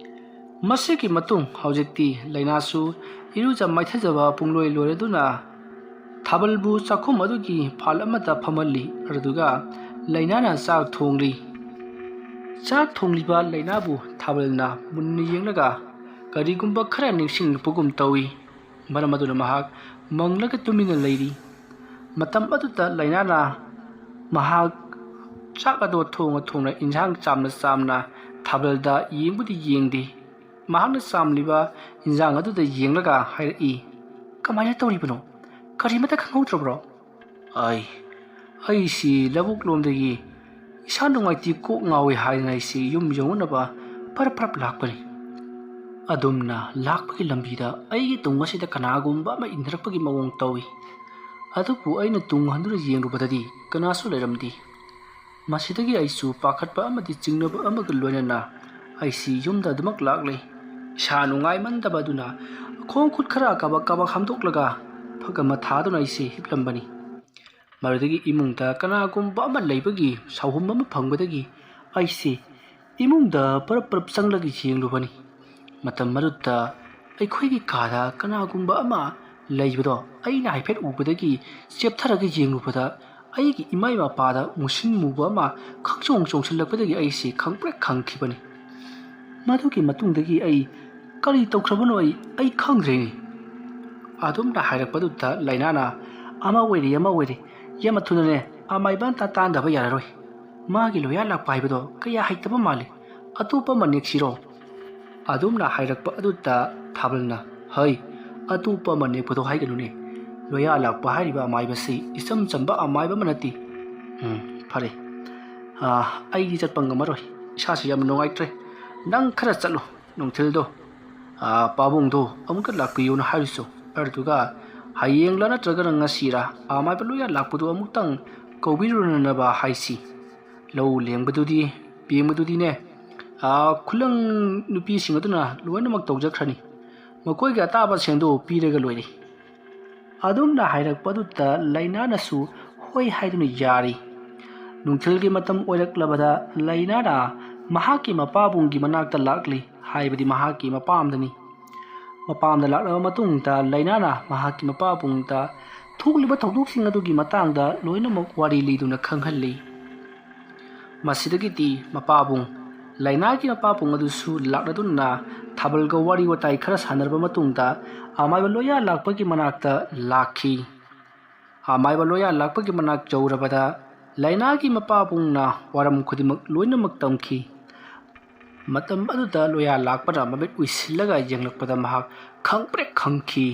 ꯃꯁꯤꯒꯤ ꯃꯇꯨꯡ ꯍꯧꯖꯤꯛꯇꯤ ꯂꯩꯅꯥꯁꯨ ꯏꯔꯨꯖ ꯃꯥꯏꯊꯖꯕ ꯄꯨꯡꯂꯣꯏ ꯂꯣꯏꯔꯗꯨꯅ ꯊꯥꯕꯜꯕꯨ ꯆꯥꯛꯈꯨꯝ ꯑꯗꯨꯒꯤ ꯐꯥꯜ ꯑꯃꯗ ꯐꯝꯍꯜꯂꯤ꯫ ꯑꯗꯨꯗꯨꯒ ꯂꯩꯅꯥꯅ ꯆꯥꯛ ꯊꯣꯡꯂꯤ꯫ ꯆꯥꯛ ꯊꯣꯡꯂꯤꯕ ꯂꯩꯅꯥꯕꯨ ꯊꯥꯕꯜꯅ ꯃꯨꯟꯅ ꯌꯦꯡꯂꯒ ꯀꯔꯤꯒꯨꯝꯕ ꯈꯔ ꯅꯤꯡꯁꯤꯡꯂꯛꯄꯒꯨꯝ ꯇꯧꯏ꯫ ꯃꯔꯝ ꯑꯗꯨꯅ ꯃꯍꯥꯛ ꯃꯪꯂꯒ ꯇꯨꯃꯤꯟꯅ ꯂꯩꯔꯤ꯫ ꯃꯇꯝ ꯑꯗꯨꯗ ꯂꯩꯅꯥꯅ ꯃꯍꯥꯛ ꯆꯥꯛ ꯑꯗꯣ ꯊꯣꯡꯅ ꯊꯣꯡꯅ, ꯏꯟꯁꯥꯡ ꯆꯥꯝꯅ ꯆꯥꯝꯅ ꯊꯥꯕꯜꯗ ꯌꯦꯡꯕꯨꯗꯤ ꯌꯦꯡꯗꯦ꯫ ꯃꯍꯥꯛꯅ ꯆꯥꯝꯂꯤꯕ ꯏꯟꯁꯥꯡ ꯑꯗꯨꯗ ꯌꯦꯡꯂꯒ ꯍꯥꯏꯔꯛꯏ, "ꯀꯃꯥꯏꯅ ꯇꯧꯔꯤꯕꯅꯣ? ꯀꯔꯤꯃꯇ ꯈꯪꯍꯧꯗ꯭ꯔꯕ꯭ꯔꯣ?" "ꯑꯩ, ꯑꯩꯁꯤ ꯂꯧꯕꯨꯛ ꯂꯣꯝꯗꯒꯤ ꯏꯁꯥ ꯅꯨꯡꯉꯥꯏꯇꯦ, ꯀꯣꯛ ꯉꯥꯎꯏ ꯍꯥꯏꯗꯅ ꯑꯩꯁꯤ ꯌꯨꯝ ꯌꯧꯅꯅꯕ ꯄꯔꯞ ꯄꯔꯞ ꯂꯥꯛꯄꯅꯤ꯫ ꯑꯗꯨꯝꯅ ꯂꯥꯛꯄꯒꯤ ꯂꯝꯕꯤꯗ ꯑꯩꯒꯤ ꯇꯨꯡ ꯑꯁꯤꯗ ꯀꯅꯥꯒꯨꯝꯕ ꯑꯃ ꯏꯟꯅꯔꯛꯄꯒꯤ ꯃꯑꯣꯡ ꯇꯧꯏ꯫ ꯑꯗꯨꯕꯨ ꯑꯩꯅ ꯇꯨꯡ ꯍꯟꯗꯨꯅ ꯌꯦꯡꯂꯨꯕꯗꯗꯤ ꯀꯅꯥꯁꯨ ꯂꯩꯔꯝꯗꯦ꯫ ꯃꯁꯤꯗꯒꯤ ꯑꯩꯁꯨ ꯄꯥꯈꯠꯄ ꯑꯃꯗꯤ ꯆꯤꯡꯅꯕ ꯑꯃꯒ ꯂꯣꯏꯅꯅ ꯑꯩꯁꯤ ꯌꯨꯝꯗ ꯑꯗꯨꯃꯛ ꯂꯥꯛꯂꯦ꯫ ꯏꯁꯥ ꯅꯨꯡꯉꯥꯏꯃꯟꯗꯕ ꯑꯗꯨꯅ ꯈꯣꯡ ꯈꯨꯠ ꯈꯔ ꯀꯥꯕꯛ ꯀꯥꯕꯛ ꯍꯥꯝꯗꯣꯛꯂꯒ ꯐꯛ ꯑꯃ ꯊꯥꯗꯨꯅ ꯑꯩꯁꯤ ꯍꯤꯞꯂꯝꯕꯅꯤ꯫ ꯃꯗꯨꯗꯒꯤ ꯏꯃꯨꯡꯗ ꯀꯅꯥꯒꯨꯝꯕ ꯑꯃ ꯂꯩꯕꯒꯤ ꯁꯥꯎꯍꯨꯝ ꯑꯃ ꯐꯪꯕꯗꯒꯤ ꯑꯩꯁꯤ ꯏꯃꯨꯡꯗ ꯄꯔꯞ ꯄꯔꯞ ꯆꯪꯂꯒ ꯌꯦꯡꯂꯨꯕꯅꯤ꯫ ꯃꯇꯝ ꯑꯗꯨꯗ ꯑꯩꯈꯣꯏꯒꯤ ꯀꯥꯗ ꯀꯅꯥꯒꯨꯝꯕ ꯑꯃ ꯂꯩꯕꯗꯣ ꯑꯩꯅ ꯍꯥꯏꯐꯦꯠ ꯎꯕꯗꯒꯤ ꯆꯦꯞꯊꯔꯒ ꯌꯦꯡꯂꯨꯕꯗ ꯑꯩꯒꯤ ꯏꯃꯥ ꯏꯄꯥꯗ ꯃꯨꯁꯤꯟ ꯃꯨꯕ ꯑꯃ ꯈꯪꯆꯣꯡ ꯆꯣꯡꯁꯤꯜꯂꯛꯄꯗꯒꯤ ꯑꯩꯁꯤ ꯈꯪꯄ꯭ꯔꯦꯛ ꯈꯪꯈꯤꯕꯅꯤ꯫ ꯃꯗꯨꯒꯤ ꯃꯇꯨꯡꯗꯒꯤ ꯑꯩ ꯀꯔꯤ ꯇꯧꯈ꯭ꯔꯕꯅꯣ ꯑꯩ, ꯑꯩ ꯈꯪꯗ꯭ꯔꯦꯅꯦ꯫ ꯑꯗꯨꯝꯅ ꯍꯥꯏꯔꯛꯄꯗꯨꯗ ꯂꯩꯅꯥꯅ, "ꯑꯃ ꯑꯣꯏꯔꯦ, ꯑꯃ ꯑꯣꯏꯔꯦ, ꯌꯥꯝ ꯊꯨꯅꯅꯦ ꯑꯃꯥꯏꯕ ꯑꯝꯇ ꯇꯥꯟꯗꯕ ꯌꯥꯔꯔꯣꯏ꯫ ꯃꯥꯒꯤ ꯂꯣꯌꯥ ꯂꯥꯛꯄ ꯍꯥꯏꯕꯗꯣ ꯀꯌꯥ ꯍꯩꯇꯕ ꯃꯥꯜꯂꯦ꯫ ꯑꯇꯣꯞꯄ ꯑꯃ ꯅꯦꯛꯁꯤꯔꯣ?" ꯑꯗꯨꯝꯅ ꯍꯥꯏꯔꯛꯄ ꯑꯗꯨꯗ ꯊꯥꯕꯜꯅ, "ꯍꯩ, ꯑꯇꯣꯞꯄ ꯑꯃ ꯅꯦꯛꯄꯗꯣ ꯍꯥꯏꯒꯅꯨꯅꯦ꯫ ꯂꯣꯌꯥ ꯂꯥꯛꯄ ꯍꯥꯏꯔꯤꯕ ꯑꯃꯥꯏꯕꯁꯤ ꯏꯆꯝ ꯆꯝꯕ ꯑꯃꯥꯏꯕ ꯑꯃ ꯅꯠꯇꯦ꯫ ꯎꯝ, ꯐꯔꯦ꯫ ꯑꯥ, ꯑꯩꯗꯤ ꯆꯠꯄ ꯉꯝꯃꯔꯣꯏ꯫ ꯏꯁꯥꯁꯤ ꯌꯥꯝ ꯅꯨꯡꯉꯥꯏꯇ꯭ꯔꯦ꯫ ꯅꯪ ꯈꯔ ꯆꯠꯂꯨ, ꯅꯨꯡꯊꯤꯜꯗꯣ꯫ ꯑꯥ, ꯄꯥꯕꯨꯡꯗꯣ ꯑꯃꯨꯛꯇ ꯂꯥꯛꯄꯤꯌꯨꯅ ꯍꯥꯏꯔꯨꯆꯣ꯫ ꯑꯗꯨꯗꯨꯒ ꯍꯌꯦꯡꯂ ꯅꯠꯇ꯭ꯔꯒꯅ ꯉꯁꯤꯔ ꯑꯃꯥꯏꯕ ꯂꯣꯌꯥ ꯂꯥꯛꯄꯗꯨ ꯑꯃꯨꯛꯇꯪ ꯀꯧꯕꯤꯔꯨꯅꯅꯕ ꯍꯥꯏꯁꯤ꯫ ꯂꯧ ꯂꯦꯡꯕꯗꯨꯗꯤ, ꯄꯦꯡꯕꯗꯨꯗꯤꯅꯦ, ꯑꯥ, ꯈꯨꯂꯪ ꯅꯨꯄꯤꯁꯤꯡ ꯑꯗꯨꯅ ꯂꯣꯏꯅꯃꯛ ꯇꯧꯖꯈ꯭ꯔꯅꯤ꯫ ꯃꯈꯣꯏꯒꯤ ꯑꯇꯥꯕꯁꯤꯡꯗꯨ ꯄꯤꯔꯒ ꯂꯣꯏꯔꯦ꯫" ꯑꯗꯨꯝꯅ ꯍꯥꯏꯔꯛꯄꯗꯨꯗ ꯂꯩꯅꯥꯅꯁꯨ ꯍꯣꯏ ꯍꯥꯏꯗꯨꯅ ꯌꯥꯔꯤ꯫ ꯅꯨꯡꯊꯤꯜꯒꯤ ꯃꯇꯝ ꯑꯣꯏꯔꯛꯂꯕꯗ ꯂꯩꯅꯥꯅ ꯃꯍꯥꯛꯀꯤ ꯃꯄꯥꯕꯨꯡꯒꯤ ꯃꯅꯥꯛꯇ ꯂꯥꯛꯂꯤ, ꯍꯥꯏꯕꯗꯤ ꯃꯍꯥꯛꯀꯤ ꯃꯄꯥꯝꯗꯅꯤ꯫ ꯃꯄꯥꯝꯗ ꯂꯥꯛꯂꯕ ꯃꯇꯨꯡꯗ ꯂꯩꯅꯥꯅ ꯃꯍꯥꯛꯀꯤ ꯃꯄꯥꯕꯨꯡꯗ ꯊꯣꯛꯂꯤꯕ ꯊꯧꯗꯣꯛꯁꯤꯡ ꯑꯗꯨꯒꯤ ꯃꯇꯥꯡꯗ ꯂꯣꯏꯅꯃꯛ ꯋꯥꯔꯤ ꯂꯤꯗꯨꯅ ꯈꯪꯍꯜꯂꯤ꯫ ꯃꯁꯤꯗꯒꯤꯗꯤ ꯃꯄꯥꯕꯨꯡ, ꯂꯩꯅꯥꯒꯤ ꯃꯄꯥꯕꯨꯡ ꯑꯗꯨꯁꯨ ꯂꯥꯛꯂꯗꯨꯅ ꯊꯥꯕꯜꯒ ꯋꯥꯔꯤ ꯋꯥꯇꯥꯏ ꯈꯔ ꯁꯥꯟꯅꯔꯕ ꯃꯇꯨꯡꯗ ꯑꯃꯥꯏꯕ ꯂꯣꯌꯥ ꯂꯥꯛꯄꯒꯤ ꯃꯅꯥꯛꯇ ꯂꯥꯛꯈꯤ꯫ ꯑꯃꯥꯏꯕ ꯂꯣꯌꯥ ꯂꯥꯛꯄꯒꯤ ꯃꯅꯥꯛ ꯌꯧꯔꯕꯗ ꯂꯩꯅꯥꯒꯤ ꯃꯄꯥꯕꯨꯡꯅ ꯋꯥꯔꯝ ꯈꯨꯗꯤꯡꯃꯛ ꯂꯣꯏꯅꯃꯛ ꯇꯝꯈꯤ꯫ ꯃꯇꯝ ꯑꯗꯨꯗ ꯂꯣꯌꯥ ꯂꯥꯛꯄꯅ ꯃꯃꯤꯠ ꯎꯏꯁꯤꯜꯂꯒ ꯌꯦꯡꯂꯛꯄꯗ ꯃꯍꯥꯛ ꯈꯪꯄ꯭ꯔꯦꯛ ꯈꯪꯈꯤ꯫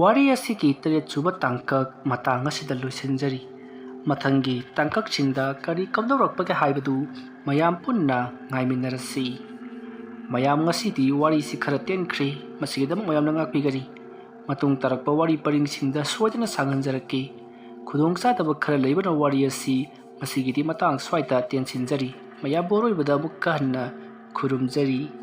ꯋꯥꯔꯤ ꯑꯁꯤꯒꯤ ꯇꯔꯦꯠ ꯁꯨꯕ ꯇꯥꯡꯀꯛ ꯃꯇꯥꯡ ꯑꯁꯤꯗ ꯂꯣꯏꯁꯤꯟꯖꯔꯤ꯫ ꯃꯊꯪꯒꯤ ꯇꯥꯡꯀꯛꯁꯤꯡꯗ ꯀꯔꯤ ꯀꯝꯗꯧꯔꯛꯄꯒꯦ ꯍꯥꯏꯕꯗꯨ ꯃꯌꯥꯝ ꯄꯨꯟꯅ ꯉꯥꯏꯃꯤꯟꯅꯔꯁꯤ꯫ ꯃꯌꯥꯝ, ꯉꯁꯤꯗꯤ ꯋꯥꯔꯤꯁꯤ ꯈꯔ ꯇꯦꯟꯈ꯭ꯔꯦ, ꯃꯁꯤꯒꯤꯗꯃꯛ ꯃꯌꯥꯝꯅ ꯉꯥꯛꯄꯤꯒꯅꯤ꯫ ꯃꯇꯨꯡ ꯇꯥꯔꯛꯄ ꯋꯥꯔꯤ ꯄꯔꯤꯡꯁꯤꯡꯗ ꯁꯣꯏꯗꯅ ꯁꯥꯡꯍꯟꯖꯔꯛꯀꯦ꯫ ꯈꯨꯗꯣꯡꯆꯥꯗꯕ ꯈꯔ ꯂꯩꯕꯅ ꯋꯥꯔꯤ ꯑꯁꯤ ꯉꯁꯤꯒꯤꯗꯤ ꯃꯇꯥꯡ ꯁ꯭ꯋꯥꯏꯗ ꯇꯦꯟꯁꯤꯟꯖꯔꯤ꯫ ꯃꯌꯥꯝꯕꯨ ꯑꯔꯣꯏꯕꯗ ꯑꯃꯨꯛꯀ ꯍꯟꯅ ꯈꯨꯔꯨꯝꯖꯔꯤ꯫